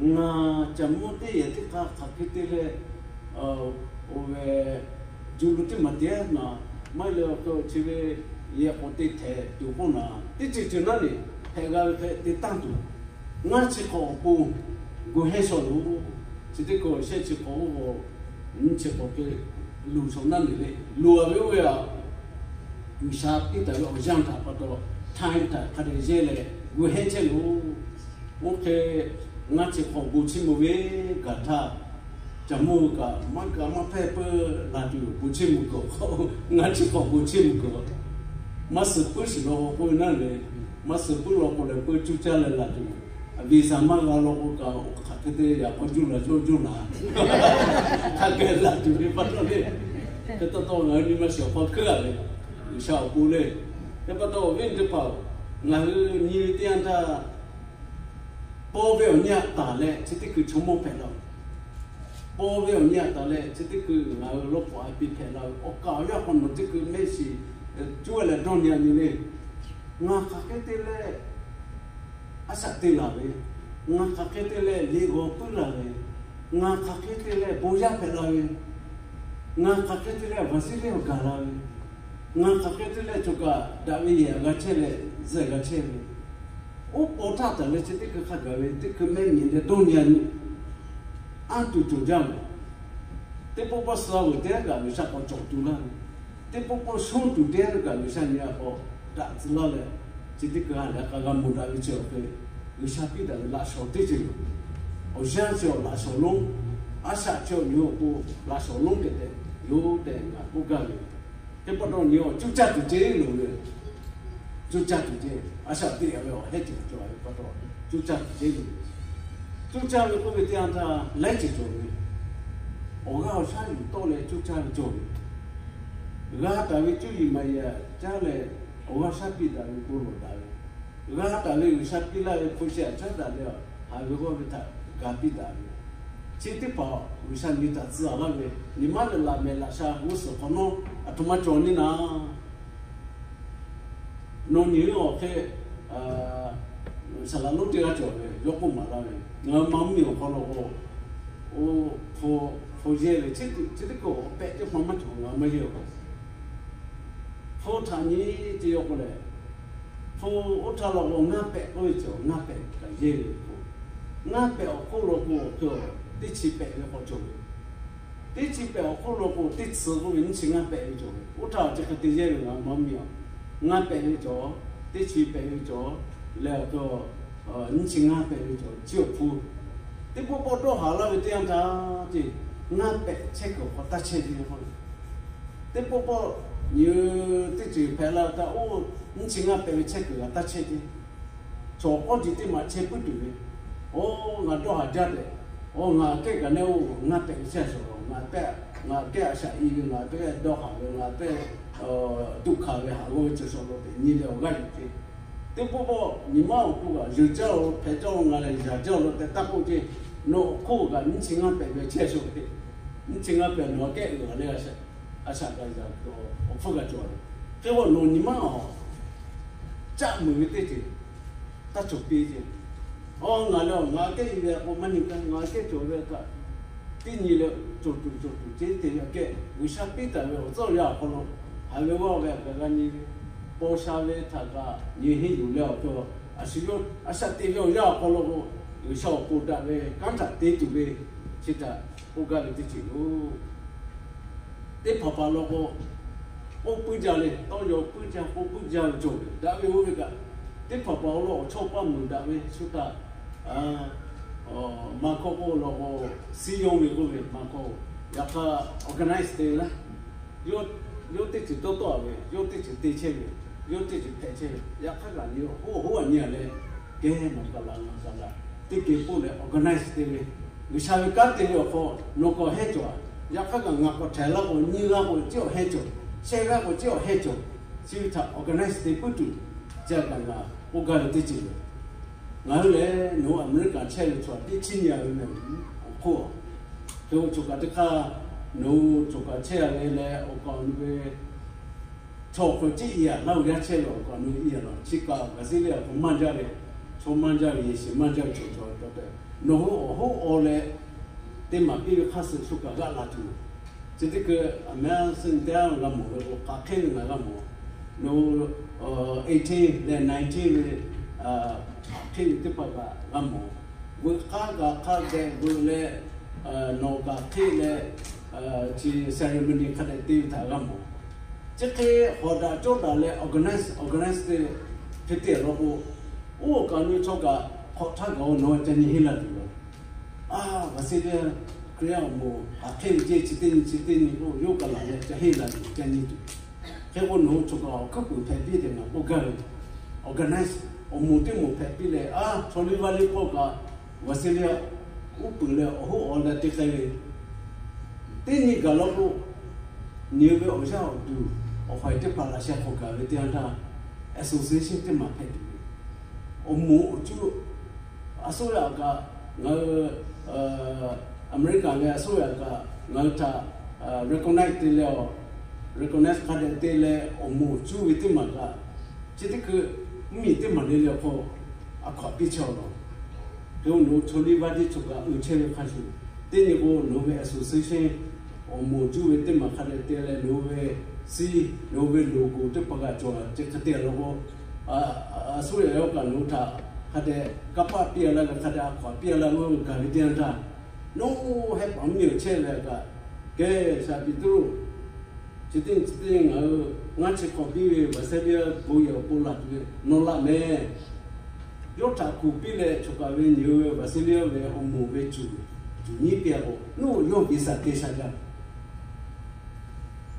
Ngaˬ caˬ mvuhˇ teˇ yehˬ teˇ hk'a hk'aˬ hk'e te leh, oˇ ve, juˬ lo teˇ maˬ te a naˍ, maˇ heˆ leh awˬ hk'e chi ve yehˬ k'awꞈ te htehꞈ tuˬ k'oˆ naˍ, teˇ ceuˬ ceuˬ naˉ le, hpehꞈ g'a ve hpehꞈ te tanˇ tuˬ, ngaˇ chi hk'awꞈ awˬ pon gu hehˇ shaw loˬ. Chi teˇ hkui shehˆ chi hk'awꞈ oˇ, nyiˇ chi hk'awꞈ hk'e luˬ shaw naˉ le le, luˬ a ve oˇ ve a G'uiˬsha piˇ taˍ ve awˬ yanˇ htaꞈ pa taw, time htaꞈ hk'a dehꞈ yehˇ leh gu hehˇ chehˇ loˬ. Oˇ hk'e ngaˇ chi hk'awꞈ gu chiˇ mvuh ve gaˬ htaˇ, caˬ mvuhˇ kaꞈ maˇ kaꞈ maˇ hpehˇ peuˬ la tuˬ yoˬ. Gu chiˇ mvuh kuiˬ awˬ hk'aw ngaˇ chi hk'awꞈ gu chiˇ mvuh kuiˬ, maˇ suh puiˉ shiˍ law k'o k'oˆ ve naˉ le, maˇ suh puiˉ law k'o leh peuˬ cuˇ caˇ leh la tuˬ yoˬ. Visaˍ maˇ g'a law k'o kaꞈ, hk'aˬ hk'e te yaꞈ k'aw juˇ la juˇ juˇ la, hk'a geh la tuˬ ve pa taw le. Hk'e taw taw ngaˬ hui nyi ma shiˍ awˬ hk'aw hkeuˉ a ve, G'uiˬsha awˬ pon le. Hk'e pa taw awˬ viˉ teˇ hpaˍ-oˬ, ngaˬ hui nyi ve teˇ yanˇ htaˇ, paw ve awˬ nyi aꞈ taˍ leh chi teˇ hkui chaw mawˇ hpehꞈ la-o. Paw ve awˬ nyi aꞈ taˍ leh chi teˇ hkui ngaˬ hui lawˇ k'awꞈ a piˇ hpehꞈ la ve, awˬ kaˍ awˬ yanˇ hk'aw nawˬ teˇ hkui mehˆ shiˍ cuˇ leh dawˇ nyi a nyi le. Ngaˬ hk'aˬ hk'e te leh a shaꞈ te laˬ ve, ngaˬ hk'aˬ hk'e te leh liꞈ g'awˬ puiˉ laˬ ve, ngaˬ hk'aˬ hk'e te leh bon yaˇ hpehꞈ la ve, ngaˬ hk'aˬ hk'e te leh awˬ baˬ siˉ lehˇ awˬ gaˬ la ve, ngaˬ hk'aˬ hk'e te leh cawˬ kaꞈ daꞈ ve yehˬ g'a chehˇ leh zuhꞈ g'a chehˇ ve, oˉ k'aw htaˇ taˍ leh chi teˇ hkui hk'a gaˬ ve teˇ hkui mehˆ nyi leh dawˇ nyi a nyi, anˇ tuˬ cawˬ jaˇ ve, teˇ pawˆ pawˆ suh veuˬ teˇ g'aˇ kaꞈ G'uiˬsha k'awꞈ cawˬ tuˬ laˇ ve, teˇ pawˆ pawˆ shonˇ tuˬ teˇ g'aˇ kaꞈ G'uiˬsha nyi a k'awꞈ daꞈ tcuh laˇ leh, chi teˇ hkui ha lehˬ k'a g'a mawˬ daꞈ ve chi awˬ hk'e, G'uiˬsha piˇ daꞈ ve laꞈ shawnˍ teˇ ceuˬ yoˬ. Awˬ yanˇ chi awˬ laꞈ shawnˍ lonˉ, a shaꞈ chi awˬ nyi awˬ pon laꞈ shawnˍ lonˉ tehꞈ tehꞈ yoˬ tehꞈ ngaˬ k'oˆ gaˇ ve. Teˇ pawˆ taw nyi awˬ cuˇ caˇ tuˬ ceh loˍ ve, cuˇ caˇ tuˬ ceh, a shaꞈ teꞈ a ve awˬ hehˉ ceuˬ cawˬ ve pa taw, cuˇ caˇ tuˬ ceh loˍ ve. Cuˇ caˇ ve k'oˆ ve teˇ yanˇ htaˇ laiˉ ceuˬ cawˬ ve, awˬ g'aˇ awˬ shaˉ yuˬ tawˆ leh cuˇ caˇ ve cawˬ ve, g'a taˍ ve cuˇ yiˍ maˍ yiˍ caˉ leh awˬ g'aˇ shaˉ piˇ daꞈ ve bon lawˬ daꞈ ve, g'a taˍ ve G'uiˬsha piˇ laˇ ve hpu shi aꞈ caˉ daꞈ leh, haˍ ve g'awˇ ve htaꞈ ga piˇ daꞈ ve, chi teˇ hpaˍ G'uiˬsha nyi taˍ tcuh a laˇ ve, nyi ma ve laꞈ mehˍ laꞈ sha g'uˇ suhˍ hk'awꞈ nawˉ aˬ htoꞈ ma cawˬ nyi naˍ. Nawˬ nyi ve awˬ hk'e, saˍ laꞈ lonˉ teˇ g'aˇ cawˬ ve yawˇ k'oˆ maˍ laˇ ve, ngaˬ hui ma mvuhˇmiˬ awˬ hk'aw lo k'o, hpu yehˇ ve chi teˇ hkui awˬ pehꞈ teˇ hpaˍ maˇ cawˬ, ngaˬ hui maˇ yehˇ a. Hpu htaꞈ nyi te yawˇ k'oˆ lehˬ, hpu oˇ htaˇ law k'o ngaˇ pehꞈ k'oˆ ve cawˬ, ngaˇ pehꞈ kaꞈ yehˇ ve k'o, ngaˇ pehꞈ awˬ hk'oˆ lo k'o, teˇ chi pehꞈ ve k'awꞈ cawˬ ve, teˇ chi pehꞈ awˬ hk'oˆ lo k'o teˇ chi k'oˆ ve nyiˇ chi ngaˇ pehꞈ ve cawˬ ve, oˇ htaˇ chi hk'e te yehˇ ve ngaˬ hui maˇ mvuhˇmiˬ a. Ngaˇ pehꞈ ve cawˬ, teˇ chi pehꞈ ve cawˬ, leh awˬ hk'e nyiˇ chi ngaˇ pehꞈ ve cawˬ chi awˬ hpu. Teˇ pawˆ pawˆ dawˇ haˍ laˇ ve teˇ yanˇ htaˇ te, ngaˇ pehꞈ chehˇ kuiˬ awˬ hk'aw taˇ chehˇ ve k'o, teˇ pawˆ pawˆ nyi teˇ ceuˬ hpehꞈ la htaˇ, oˇ nyiˇ chi ngaˇ pehꞈ ve chehˇ kuiˬ g'a taˇ chehˇ te. Chaw k'awˇ ji teˇ maˬ chehˇ puiˉ tuˬ ve, oˇ ngaˬ dawˇ haˍ jaˇ tehꞈ, oˇ ngaˬ kehˉ kaꞈ neˇ oˇ ngaˇ pehꞈ ve chehˇ shuˍ, ngaˬ pehˉ, ngaˬ kehˉ a shaꞈ i ve, ngaˬ pehˉ dawˇ haˍ ve, ngaˬ pehˉ tuꞈ hkanˍ ve haˍ g'awˇ ve cawˬ shaˍ lo tehꞈ nyi leh awˬ g'aˇ yuˬ ce. Teˇ pawˆ pawˆ nyi ma awˬ hk'oˆ kaꞈ yuˬ jaˇ lo hpehꞈ jaˇ lo ngaˬ lehˬ yaꞈ jaˇ lo tehꞈ taˇ k'oˆ ce. Nawˬ awˬ hk'oˆ kaꞈ nyiˇ chi ngaˇ pehꞈ ve chehˇ shuˍ ve, nyiˇ chi ngaˇ pehꞈ nawˬ kehˉ uiˍ a leh a shaꞈ kaꞈ yaꞈ awˬ hpfuhˇ kaꞈ cawˬ ve. Hk'e k'o nawˬ nyi ma awˬ caˆ muiˬ ve teˇ ceuˬ taˇ cawˬ piˇ ce. Aˬ, ngaˬ lehˬ ngaˬ kehˉ i ve k'o maˇ nyi kaꞈ, ngaˬ kehˉ cawˬ ve kaꞈ, teˇ nyi leh cawˬ tuˬ cawˬ tuˬ ce te aꞈ kehˉ G'uiˬsha piˇ taˍ ve awˬ tcuhˉ awˬ yanˇ awˬ hk'aw lo, haˍ ve g'awˇ ve kaꞈ g'a nyi ve, paw sha ve htaꞈ kaꞈ nyi henˇ yuˬ leh awˬ hk'e, a shu yawˇ a shaꞈ teꞈ ve awˬ yanˇ awˬ hk'aw lo k'o, G'uiˬsha awˬ pon daꞈ ve kanˉ htaꞈ te tuˬ ve, chi htaꞈ k'oˆ gaˇ ve teˇ ceuˬ yoˬ. Teˇ hpaˍ hpaˍ law k'o, k'oˆ puiˉ jaˇ le, tawˇ yaw puiˉ jaˇ, k'oˆ puiˉ jaˇ ve cawˬ ve daꞈ ve oˇ ve kaꞈ, teˇ hpaˍ hpaˍ awˬ lawn awˬ chawˇ paˇ muiˬ daꞈ ve shu htaꞈ, maˇ hkawˇ k'oˆ law k'o, siˉ yawˇ ve k'oˆ ve maˇ hkawˇ, yaꞈ hk'aˇ organize te laˇ. Yawˇ teˇ ceuˬ tawˇ tawˆ a ve, yawˇ teˇ ceuˬ te chehˇ ve, yawˇ teˇ ceuˬ hpehꞈ chehˇ ve, yaꞈ hk'aˇ kaꞈ nyi hoˉ hoˉ a nyi a leh, kehˉ nawˬ kaꞈ laꞈ ngaˬ kaꞈ laꞈ, teˇ geh k'oˆ leh organize te ve, G'uiˬsha ve kanˉ te ve awˬ hk'aw nawˬ k'awꞈ hehˉ cawˬ a. Yaꞈ hk'aˇ kaꞈ ngaˬ k'awꞈ htaiˍ laˇ k'o, nyiˇ g'aˇ k'o ciˉ awˬ hehˉ cawˬ, shehˆ g'aˇ k'o ciˉ awˬ hehˉ cawˬ, chi ve htaꞈ organize te puiˉ tuˬ, ca kaꞈ ngaˬ k'oˆ gaˇ ve teˇ ceuˬ yoˬ. Ngaˬ hui lehˬ nawˬ hui Aˍmeˍriˆkaˍ chehˇ ve chaw teˇ chiˉ nyi a ve mehˍ awˬ hk'oˆ a. Hk'e k'o choˬ kaꞈ teˇ hk'aˇ, nawˬ hui choˬ kaꞈ chehˇ a ve leh awˬ kaˍ awˬ nu ve chaw hk'aw ciˉ i a laˇ, awˬ yanˇ chehˇ ve awˬ kaˍ awˬ nu i a laˇ, chi kaꞈ gaˬ zeˉ leh awˬ hk'aw maˇ jaˇ ve, chaw maˇ jaˇ ve, yehˬ shiˍ maˇ jaˇ ve chaw cawˬ ve pa taw, nawˬ hui awˬ hoˉ awˬ leh teˇ maˍ piˇ ve hk'aˇ suh shu kaꞈ g'aˆ la tuˬ yoˬ. Chi teˇ hkui aˬ meˉ a suh teˇ g'aˇ g'a mawˬ ve k'o, hk'aˬ hk'e ve ngaˬ g'a mawˬ. Nawˬ hui eighteen leh nineteen ve hk'aˬ hk'e ve teˇ hpaˍ kaꞈ g'a mawˬ. Veuꞈ hk'aˇ kaꞈ hk'a dehꞈ veuꞈ leh, nawˬ kaꞈ hk'e leh, chi ceremony hk'a dehꞈ te ve htaꞈ g'a mawˬ. Chi hk'e hawˍ daꞈ cawˇ daꞈ leh organize, organize te hk'e te law k'o, oˇ awˬ kaˍ awˬ nu chaw kaꞈ hk'awꞈ htaˇ gaˬ-o nawˬ ca nyi henˇ la tuˬ yoˬ. A, gaˬ zeˉ leh Hkriꞈ yaˇ awˬ moˍ hk'aˬ hk'e ve ceˇ, chi teˇ nyi chi teˇ nyi k'o yawˇ kaꞈ laˬ leh ca henˇ la tuˬ ca nyi tuˬ. Hk'e k'o nawˬ hui choˬ kaꞈ awˬ hkuiˉ puiˍ hpehꞈ piˇ tehꞈ ngaˬ k'oˆ gaˇ ve, organize awˬ moˍ teˇ moˍ hpehꞈ piˇ leh, a, chaw liˇ vaˇ liˇ hkawˇ kaꞈ, gaˬ zeˉ leh uˉ peunˍ leh awˬ hoˉ awˬ leh te k'ai ve, teˇ nyi gaˬ law k'o, nyi ve awˬ yaˇ awˬ duˬ awˬ hpaˍ teˇ hpaˍ laꞈ sheh hk'awꞈ gaˬ ve teˇ yanˇ htaˇ, association teˇ maˬ hpehꞈ tuˬ ve, awˬ moˍ awˬ cuˇ, a suˉ yaꞈ kaꞈ ngaˬ hui Aˍmeˍriˆkaˍ ve a suˉ yaꞈ kaꞈ ngaˬ hui htaꞈ recognize te leh, recognize hk'a dehꞈ te leh awˬ moˍ cuˇ ve teˇ maˬ kaꞈ, chi teˇ hkui Mvuhˇmiˬ teˇ maˬ le le awˬ hk'aw a hkaw aꞈ piˇ chehˇ-oˬ laˬ. Hk'e k'o nawˬ hui chaw liˇ vaˇ tiˉ choˬ kaꞈ uiˍ chehˇ ve hk'a shuˍ, teˇ nyi k'o nawˬ hui ve association awˬ moˍ juˇ ve teˇ maˬ hk'a dehꞈ te leh nawˬ hui ve siˉ, nawˬ hui ve loˍ goˍ teˇ hpaˍ kaꞈ cawˬ ce hk'e te law k'o, a suˉ yaꞈ yaw kaꞈ nawˬ hui htaꞈ hk'a dehꞈ kanˇ paˆ piˇ a laˇ ve, hk'a dehꞈ a hkaw aꞈ piˇ a laˇ ve gaˬ ve teˇ yanˇ htaˇ, nawˬ hui hehˆ paˍ mvuhˇmiˬ awˬ chehˇ ve kaꞈ, kehˬ shaˍ Peˍtruˆ, chi teˇ chi teˇ ngaˬ hui ngaˇ chi hk'awꞈ piˇ ve Visalia bon yehˬ awˬ pon laˬ tuˬ ve nawˬ laꞈ mehˍ. Yawˇ htaꞈ kuˬ piˇ leh choˬ kaꞈ ve nyi ve Visalia ve awˬ moˍ ve cuˬ, cuˬ nyiˉ piˇ a k'o, nawˬ hui yawˇ visa te sha jaˇ.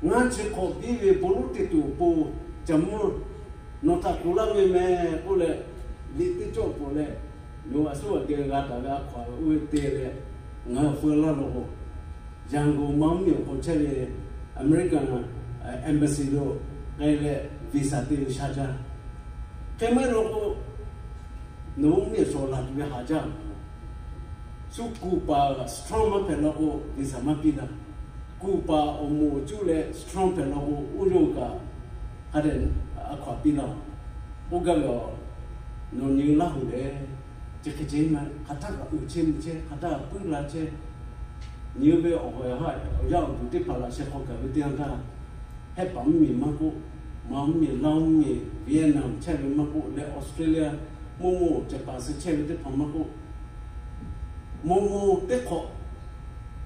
Ngaˇ chi hk'awꞈ piˇ ve bon lonˉ te tuˬ awˬ pon, Caˬ mvuhˇ, nawˬ htaꞈ kuˬ laˇ ve mehˍ k'oˆ leh, liꞈ teˇ cawˆ pawˬ leh, nawˬ a suˉ a geh g'a taˍ ve a hkaw aꞈ oˇ ve te leh, ngaˬ hui feu laˇ law k'o, Yangon ma mvuhˇmiˬ awˬ hk'aw chehˇ ve American embassy lo k'ai leh visa te ve sha jaˇ. Hk'e maˇ heˆ law k'o, nawˬ hui mvuhˇmiˬ awˬ shawˍ laˬ tuˬ ve haꞈ jaˇ. Shu kuˬ paˍ strong maˇ hpehꞈ law k'o, visa maˇ piˇ laˇ. Kuˬ paˍ awˬ moˍ awˬ cuˇ leh strong hpehꞈ law k'o, oˇ yawˇ kaꞈ hk'a dehꞈ a hkaw aꞈ piˇ laˇ. Oˇ gaˇ ve a, nawˬ nyi Laˇ huˍ lehˬ, chi hk'e ce maˇ hk'aˬ htaˇ kaꞈ uiˍ chehˇ mvuh chehˇ, hk'aˬ htaˇ kaꞈ puiˉ la chehˇ. Nyi ve awˬ ha awˬ yaˇ awˬ duˬ teˇ hpaˍ laꞈ sheh hk'aw gaˬ ve teˇ yanˇ htaˇ, hehˆ paˍ mvuhˇmiˬ maˇ k'oˆ, ma mvuhˇmiˬ, Laˇ mvuhˇmiˬ, Vietnam chehˇ ve maˇ k'oˆ leh Australia, maˇ maˇ Japan suh chehˇ ve teˇ hpaˍ maˇ k'oˆ, maw maw teˇ hk'awꞈ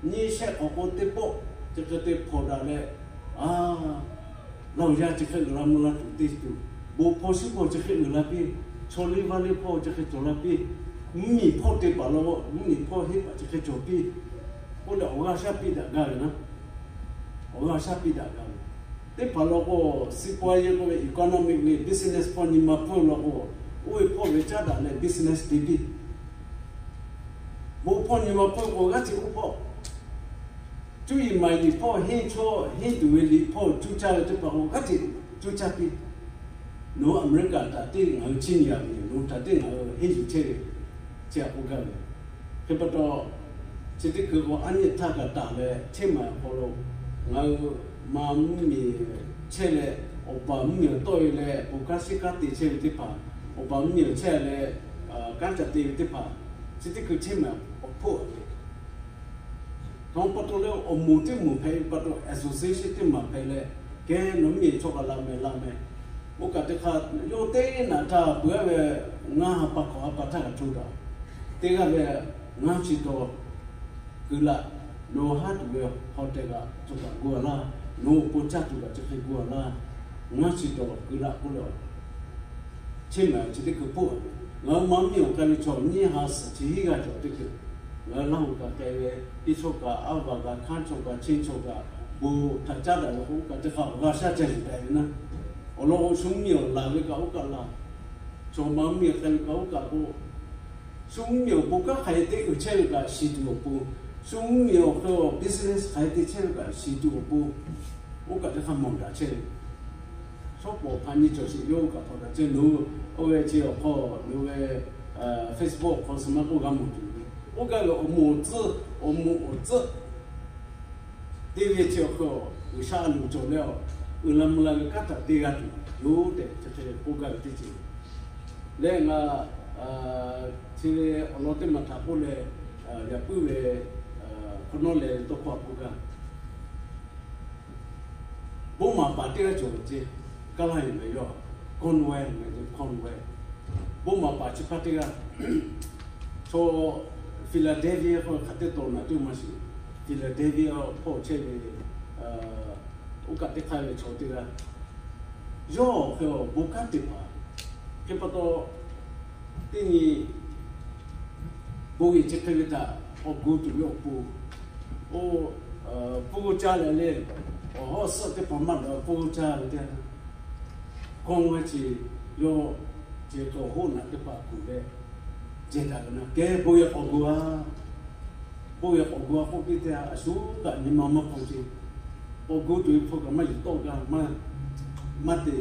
nyiˇ shehˆ hk'awꞈ k'o teˇ pawˆ chi hk'e te hpawnˬ daꞈ leh, a, Laˇ huˍ yaˇ chi hk'e uiˍ la mvuh la tuˬ te tuˬ, bon hpawˇ shinˉ hpawˇ chi hk'e uiˍ la piˇ, chaw liˇ vaˇ liˇ hpawˇ chi hk'e cawˬ la piˇ, mvuhˇmiˬ hpawˇ te paˍ law, mvuhˇmiˬ hpawˇ heˆ paˍ chi hk'e cawˬ piˇ k'oˆ leh awˬ g'aˇ shaˉ piˇ daꞈ gaˇ ve naˉ, awˬ g'aˇ shaˉ piˇ daꞈ gaˇ ve. Teˇ hpaˍ law k'o, siˉ paw yeˇ k'oˆ ve economic ve business hpawˇ nyi ma hpfuhˇ law k'o, oˇ ve hpawˇ ve caˉ daꞈ leh business te piˇ. Bon hpawˇ nyi ma hpfuhˇ k'o g'aˇ hteꞈ oˇ hpawˇ, cuˇ yiˍ maˍ yiˍ hpawˇ henˇ chaw henˇ tuˬ ve liꞈ hpawˇ cuˇ caˇ ve teˇ hpaˍ k'o g'aˇ hteꞈ cuˇ caˇ piˇ. Nawˬ hui America htaꞈ teˇ ngaˬ hui chiˇ nyi a ve, nawˬ hui htaꞈ teˇ ngaˬ hui henˇ yuˬ chehˇ ve, chi htaꞈ k'oˆ gaˇ ve. Hk'e pa taw, chi teˇ hkui k'o aˉ nyi htaˇ kaꞈ taˍ leh chehˇ maˬ awˬ hk'aw lo, ngaˬ hui ma mvuhˇmiˬ chehˇ leh, awˬ paˍ mvuhˇmiˬ awˬ tawˆ e leh bon kanˉ shiˉ kanˉ te chehˇ ve teˇ hpaˍ, awˬ paˍ mvuhˇmiˬ awˬ chehˇ leh kanˉ ca te ve teˇ hpaˍ, chi teˇ hkui chehˇ maˬ awˬ hpoˆ a ve, hk'aˬ ma pa taw leh awˬ moˍ teˇ moˍ hpehꞈ ve pa taw, association teˇ maˬ hpehꞈ leh, kehˬ nawˬ mvuhˇmiˬ chaw kaꞈ laꞈ mehˍ laꞈ mehˍ, oˇ kaꞈ teˇ hk'aˇ yawˇ teˇ naꞈ htaˇ peuˬ a ve, ngaˇ ha pa hk'awꞈ ha pa htaˇ kaꞈ co daꞈ, teˇ g'aˇ ve ngaˇ chi taw keu laꞈ, nawˬ haˉ tuˬ ve hotel kaꞈ cawˬ kaꞈ gu a laˇ, nawˬ awˬ pon caˇ tuˬ kaꞈ chi hk'e gu a laˇ, ngaˇ chi taw keu laꞈ k'oˆ leh, chehˇ maˬ chi teˇ hkui hpoˆ a ve. Ngaˬ hui ma mvuhˇmiˬ awˬ k'ai ve chaw nyiˇ ha suhˍ chi hiˉ g'aˇ cawˬ teˇ hkui, ngaˬ hui Laˇ huˍ kaꞈ k'ai ve, teˇ chaw kaꞈ, aˉ vaˬ kaꞈ, hkanˇ chaw kaꞈ, chenˇ chaw kaꞈ, bon htaꞈ caˉ daꞈ ve k'o, oˇ kaꞈ teˇ hk'aˇ awˬ g'aˇ shaˉ ca yuˬ daꞈ ve naˉ. Awˬ lawn k'o, shu mvuhˇmiˬ awˬ laˬ ve kaꞈ oˇ kaꞈ laˬ, chaw ma mvuhˇmiˬ k'ai ve kaꞈ oˇ kaꞈ k'o, shu mvuhˇmiˬ awˬ bon kanˉ hk'aˬ hk'e te uiˍ chehˇ ve kaꞈ shiˍ tuˬ awˬ pon, shu mvuhˇmiˬ awˬ hk'e business hk'aˬ hk'e te chehˇ ve kaꞈ shiˍ tuˬ awˬ pon, oˇ kaꞈ teˇ hk'aˇ mawˬ daꞈ chehˇ ve. Shawˉ pawˍ hpaˇ nyiˇ cawˬ sheˍ yawˇ oˇ kaꞈ hpaw daꞈ chehˇ loˬ. Oˇ ve chi awˬ hk'aw lo ve Facebook awˬ hk'aw suh maˇ k'oˆ g'a mawˬ tuˬ ve. Oˇ gaˇ ve awˬ moˍ awˬ tcuhˉ, awˬ moˍ awˬ tcuhˉ te ve chi awˬ hk'aw, G'uiˬsha a loˍ cawˬ leh a, uiˍ la mvuh la ve kanˉ htaꞈ te g'a tuˬ yoˬ tehꞈ chi hk'e k'oˆ gaˇ ve teˇ ceuˬ. Leh ngaˬ chi ve awˬ lawn teˇ maˬ htaꞈ k'oˆ leh, yaꞈ puiˉ ve hk'awꞈ nawˉ leh tawˇ hkawˇ k'oˆ gaˇ. Bon maˍ paˍ teˇ g'aˇ cawˬ ve ce, Kaˉlaˇ yehˬ meh yawˇ, Cornwall meh ce, Cornwall. Bon maˍ paˍ chi hpaˇ teˇ g'aˇ, chaw Philadelphia hk'aw hk'aˬ teˇ taw naˍ teˇ maˇ shiˍ. Philadelphia hpawˇ chehˇ ve oˇ kaꞈ teˇ hk'aˇ ve chaw teˇ g'aˇ, yawˇ awˬ hk'e bon kanˉ te paˍ. Hk'e pa taw, teˇ nyi bon yehˬ chi hk'e ve htaꞈ awˬ gu tuˬ ve awˬ pon, oˇ pfuhˇ caˇ leh le, awˬ hawˉ suhˆ teˇ hpaˍ maˇ daꞈ pfuhˇ caˇ ve teˇ g'aˇ, Cornwall chi yawˇ ceh k'awꞈ hoˆ naꞈ teˇ hpaˍ kuˬ leh, jehˬ daꞈ ve naˉ kehˬ bon yehˬ k'awꞈ gu a. Bon yehˬ k'awꞈ gu a k'oˆ piˇ teˇ g'aˇ a shu kaꞈ nyi ma maˇ hpaw ce. K'awꞈ gu tuˬ ve hpu kaꞈ maˇ yuˬ tawˆ gaˇ, maˇ te.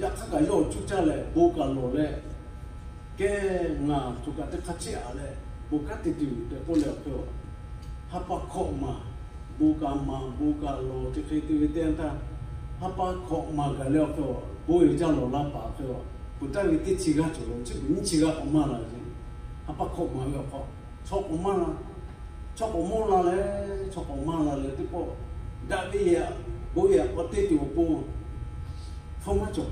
Yaꞈ hk'aˇ kaꞈ yawˇ cuˇ caˇ leh bon kaꞈ lawˬ leh, kehˬ ngaˬ choˬ kaꞈ teˇ hk'aˇ cheˆ a leh, bon kanˉ te tuˬ yoˬ tehꞈ k'oˆ leh awˬ hk'e, ha pa hkawꞈ maˬ, bon kaꞈ maˍ, bon kaꞈ lawˬ chi hk'e te ve teˇ yanˇ htaˇ, ha pa hkawꞈ maˬ gaˬ leh awˬ hk'e, bon yehˬ caˇ lawˬ laˇ paˍ awˬ hk'e, Peuˬ taˍ ve teˇ chi g'aˇ cawˬ lo, chi beuꞈ nyiˇ chi g'aˇ k'awꞈ maˇ la ve, ha pa hkawꞈ maˍ ve awˬ hk'aw, chaw k'awꞈ maˇ la, chaw k'awꞈ maˇ la leh, chaw k'awꞈ maˇ la leh teˇ pawˆ, daꞈ ve yaꞈ, bon yaꞈ k'awꞈ te tuˬ awˬ pon, hpfuhˇ maˇ cawˬ.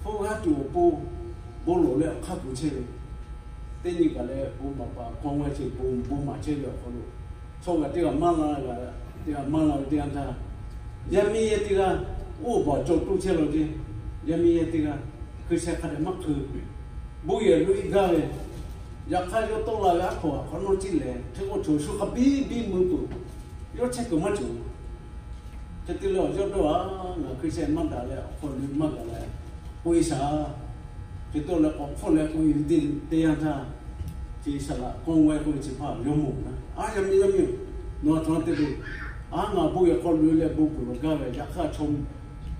Hpfuhˇ g'aˇ tuˬ awˬ pon, bon lawˬ leh awˬ hk'aˇ gu chehˇ ve, teˇ nyi kaꞈ leh bon maˍ paˍ hkawˇ g'aˇ ceh bon bon maˍ chehˇ ve awˬ hk'aw lo, chaw g'aꞈ teˇ g'aˇ maˇ la, teˇ g'aˇ maˇ la ve teˇ yanˇ htaˇ, yaˇ miˇ yehˇ teˇ g'aˇ oˇ baˬ cawˬ toˇ chehˇ la ve, yaˇ miˇ yehˇ teˇ g'aˇ, hkui sheh hk'a dehꞈ maˇ hkui, bon yehˬ loꞈ e gaˇ ve, yaꞈ hk'aˇ yawˇ tawˆ la ve aˉ hk'aw hk'awꞈ nawˉ ciˉ lehˬ, hk'e k'o chaw shu hk'a biˇ biˇ mui tuˬ, yawˇ chehˇ kuiˬ maˇ cawˬ. Hk'e te leh awˬ yawˇ dawˇ a, ngaˬ hkui sheh maˇ daꞈ leh awˬ hk'aw lo maˇ gaˬ leh k'oˆ e shaˍ. Hk'e te leh k'awꞈ hpfuhˇ leh k'oˆ e ve teˇ yanˇ htaˇ, chi saˍ laꞈ k'awˇ g'awehˇ k'oˆ ve chi hpaˇ yawˇ mawˬ na, a, yaˇ miˇ, yaˇ miˇ, nawˬ a htoꞈ ma te ve, a, ngaˬ bon yehˬ hk'aw loꞈ e leh bon kuiˬ lawˬ gaˇ ve, yaꞈ hk'aˇ chaw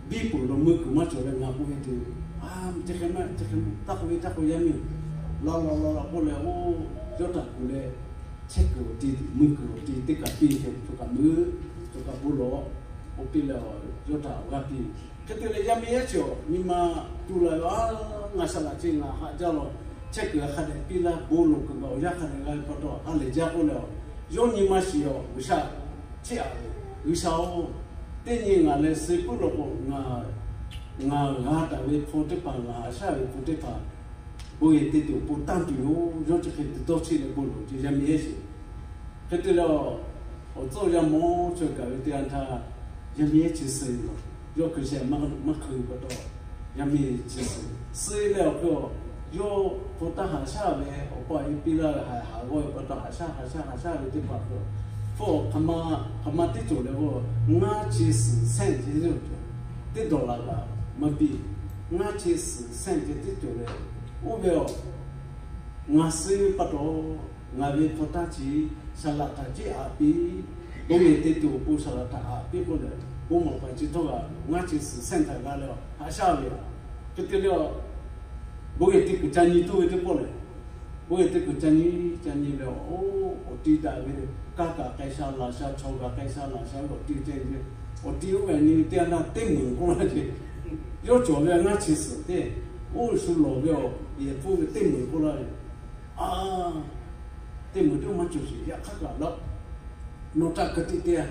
biˇ peuˬ lo mui kuiˬ maˇ cawˬ leh ngaˬ k'oˆ ve te ve, a, chi hk'e maˇ, chi hk'e maˇ, taˇ k'oˆ ve, taˇ k'oˆ ve yaˇ miˇ, la la la la k'oˆ leh, oˇ, yawˇ htaꞈ kuˬ leh, chehˇ kuiˬ awˬ ti, mui kuiˬ awˬ ti teˇ kaꞈ piˇ ve, chaw kaꞈ mui, chaw kaꞈ bon lawˬ, k'oˆ piˇ leh, yawˇ htaꞈ awˬ g'aˇ piˇ. Hk'e te leh yaˇ miˇ yehˇ chi awˬ nyi ma tu la ve, a, ngaˬ saˍ laꞈ chi ngaˬ haꞈ jaˇ lawˬ, chehˇ kuiˬ hk'a dehꞈ piˇ laˇ, bon lawˬ kuiˬ kaꞈ awˬ yanˇ hk'a dehꞈ g'a ve pa taw ha lehˬ jaˇ k'oˆ leh, yawˇ nyi ma shiˍ awˬ G'uiˬsha chiˇ aꞈ ve, G'uiˬsha-oˬ, teˇ nyi ngaˬ leh suh puiˉ lawˬ k'o, ngaˬ g'a taˍ ve hpu teˇ hpaˍ, ngaˬ haꞈ shaˉ ve hpu teˇ hpaˍ, bon yehˬ te tuˬ awˬ pon tanˇ tuˬ yoˬ. Yawˇ chi hk'e te dawˇ cheˆ leh bon lawˬ ce yaˇ miˇ yehˇ shiˍ. Hk'e te leh, awˬ tcuhˇ yaˇ mawˇ chaweh gaˬ ve teˇ yanˇ htaˇ, yaˇ miˇ yehˇ chi suh ve lawˬ, yawˇ hkui sheh maˇ hkui pa taw, yaˇ miˇ chi suh, suh leh awˬ hk'e, yawˇ hpu taˇ haꞈ shaˉ ve awˬ pa e piˇ laˇ ve, haꞈ haꞈ g'awˇ ve pa taw haꞈ shaˉ haꞈ shaˉ haꞈ shaˉ ve teˇ hpaˍ hk'e, hpu hk'aˬ ma, hk'aˬ ma teˇ cawˬ leh k'o, ngaˇ chi suhˍ cent teˇ dawˬ laˬ kaꞈ maˇ piˇ, ngaˇ chi suhˍ cent teˇ cawˬ leh, oˇ ve awˬ, ngaˬ suh ve pa taw, ngaˬ ve hpu taˇ chi, saˍ laꞈ htaꞈ ciˉ aꞈ piˇ, bon yehˬ te tuˬ awˬ pon saˍ laꞈ htaꞈ aꞈ piˇ k'oˆ leh, bon maˍ paˍ chi htawˇ g'a ngaˇ chi suhˍ cent htaꞈ g'a leh haꞈ shaˉ ve. Hk'e te leh, bon yehˬ te kuiˬ ca nyi tuˬ ve teˇ pawˆ lehˬ, bon yehˬ te kuiˬ ca nyi, ca nyi leh, oˇ, awˬ ti daꞈ ve, kaˇ kaꞈ k'ai sha laˬ sha, chaw kaꞈ k'ai sha laˬ sha ve awˬ ti ceh ve, awˬ ti oˇ ve nyi ve teˇ yanˇ htaˇ teˇ meunˍ k'oˆ laˇ ce. Yawˇ cawˬ ve ngaˇ chi suhˍ teˇ, oˇ shu lawˬ ve awˬ yehˬ hpfuhˇ ve teˇ meunˍ k'oˆ laˇ ve, a, teˇ meunˍ teˇ maˇ cawˬ sheˍ. Yaꞈ hk'aˇ kaꞈ laˇ, nawˬ htaꞈ ka tiꞈ te-a,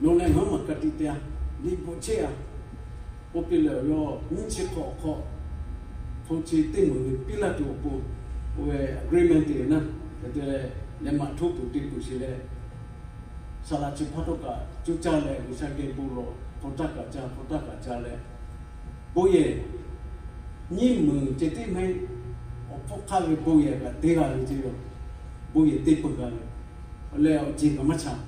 nawˬ leh ngaˬ hui maˬ ka tiꞈ te-a, liꞈ bvuhꞈ chehˇ-a. K'oˆ piˇ leh awˬ yawˇ nyiˇ chi hk'awꞈ hk'aw, hpu chi teˇ meunˍ ve piˇ laˇ tuˬ awˬ pon, oˇ ve agreement te ve naˉ, hk'e te leh, leh maꞈ htoˇ peuˬ te peuˬ sheˍ leh, saˍ laꞈ chi hpaˇ htawˇ kaꞈ cuˇ caˇ leh G'uiˬsha geh bon lawˬ, hpu taˇ kaꞈ ca, hpu taˇ kaꞈ ca leh, bon yehˬ nyiˇ meunˍ ceh tiˉ mehˉ, awˬ hpfuhˇ hk'aˇ ve bon yehˬ kaꞈ te g'a ve ce yoˬ. Bon yehˬ te peuˬ g'a ve, leh awˬ ceˬ kaꞈ maˇ chaꞈ.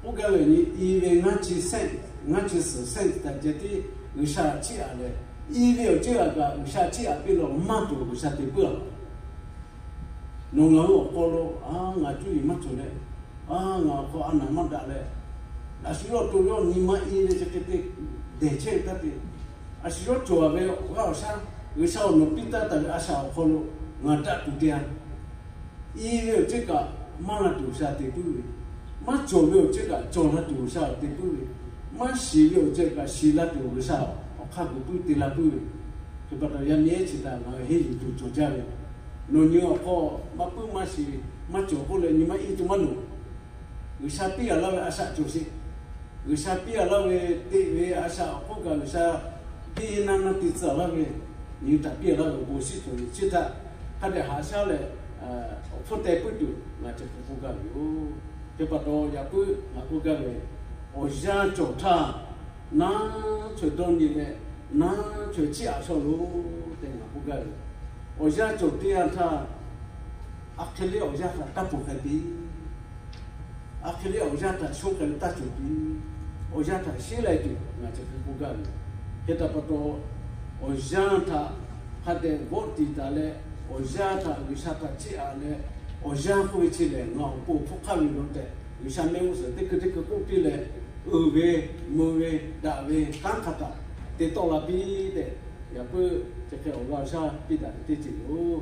Oˇ gaˇ ve nyi i ve ngaˇ chi cent, ngaˇ chi suhˍ cent htaꞈ ceh tiˉ G'uiˬsha chiˇ aꞈ leh, i ve awˬ ceuˬ aꞈ kaꞈ G'uiˬsha chiˇ aꞈ piˇ leh maˇ tuˬ G'uiˬsha te puiˉ-a. Nawˬ ngaˬ hui awˬ hk'aw lo, a, ngaˬ cuˇ yiˍ maˇ cawˬ leh, a, ngaˬ awˬ hk'aw a naˍ maˇ daꞈ leh, a shu yawˇ to yawˇ nyi ma i ve chi hk'e te dehˬ chehˇ ve taˇ te. A shu yawˇ cawˬ ve awˬ g'aˇ awˬ shaˉ, G'uiˬsha awˬ nawˬ piˇ taˇ taˍ ve a shaꞈ awˬ hk'aw lo ngaˬ daꞈ tuˬ te-a. I ve awˬ ceuˬ kaꞈ maˇ la tuˬ G'uiˬsha te puiˉ ve, maˇ cawˬ ve awˬ ceuˬ kaꞈ cawˬ la tuˬ G'uiˬsha te puiˉ ve, maˇ shiˍ ve awˬ ceuˬ kaꞈ shiˍ la tuˬ G'uiˬsha awˬ hk'aˇ gu puiˉ te la puiˉ ve. Hk'e pa taw yaˇ miˇ ehˉ chi htaꞈ ngaˬ hui henˇ yuˬ tuˬ cawˬ jaˇ ve, nawˬ nyi awˬ hk'aw maˇ puiˉ maˇ shiˍ, maˇ cawˬ k'oˆ leh nyi ma i tuˬ maˇ nawˬ. G'uiˬsha piˇ-a laˇ ve a shaꞈ cawˬ sheˍ. G'uiˬsha piˇ-a laˇ ve teꞈ ve a shaꞈ awˬ hk'oˆ kaꞈ G'uiˬsha piˇ naˇ naˇ te tcuh-a laˇ ve, nyi htaꞈ piˇ-a laˇ ve awˬ bon shiˉ cawˬ ve chi htaꞈ hk'a dehꞈ haꞈ shaˉ leh, awˬ hpfuhˇ teh puiˉ tuˬ ngaˬ chi hk'e k'oˆ gaˇ ve yoˬ. Hk'e pa taw yaꞈ puiˉ ngaˬ k'oˆ gaˇ ve, awˬ yanˇ cawˬ htaˇ, naˉ chaweh dawˇ nyi leh, naˉ chaweh chiˇ aꞈ shawˇ loˬ tehꞈ ngaˬ k'oˆ gaˇ ve, awˬ yanˇ cawˬ teˇ yanˇ htaˇ, aˬ hk'e le awˬ yanˇ htaꞈ taˇ pon k'ai piˇ, aˬ hk'e le awˬ yanˇ htaꞈ shonˇ k'ai ve taˇ cawˬ piˇ, awˬ yanˇ htaꞈ sheˉ lai tuˬ ngaˬ chi hk'e k'oˆ gaˇ ve. Hk'e te pa taw, awˬ yanˇ htaꞈ hk'a dehꞈ vawˆ tiˍ taˍ leh, awˬ yanˇ htaꞈ G'uiˬsha htaꞈ chiˇ aꞈ leh, awˬ yanˇ k'oˆ ve chi lehˬ ngaˬ awˬ pon awˬ hpfuhˇ hk'aˇ ve lo tehꞈ G'uiˬsha mehˆ g'uˇ suhˍ teˇ hkui teˇ hkui k'oˆ piˇ leh, uiˍ ve, mui ve, daꞈ ve kanˉ hk'a htaꞈ te tawˆ la piˇ tehꞈ, yaꞈ puiˉ chi hk'e awˬ g'aˇ awˬ shaˉ piˇ daꞈ ve teˇ ceuˬ yoˬ.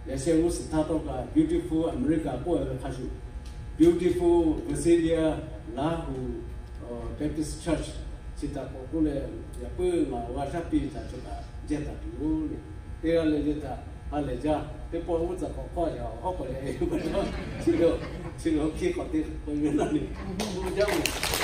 Yaꞈ sheh g'uˇ suhˍ htaˇ tawˇ kaꞈ Beautiful America k'oˆ ve hk'a shuˍ, Beautiful Visalia Lahu Baptist Church chi htaꞈ k'awꞈ k'oˆ leh, yaꞈ puiˉ ngaˬ awˬ g'aˇ shaˉ piˇ ve htaꞈ cawˬ kaꞈ jaˇ taˍ tuˬ yoˬ le. Teˇ g'aˇ leh le htaꞈ ha lehˬ jaˇ. Teˇ pawˆ g'uˇ tcuhˍ k'awꞈ hk'awˇ yaꞈ awˬ hk'aw k'awꞈ leh, chi hk'e chi hk'e hk'e k'awꞈ te k'oꞈ ve naˇ le, jaˇ ve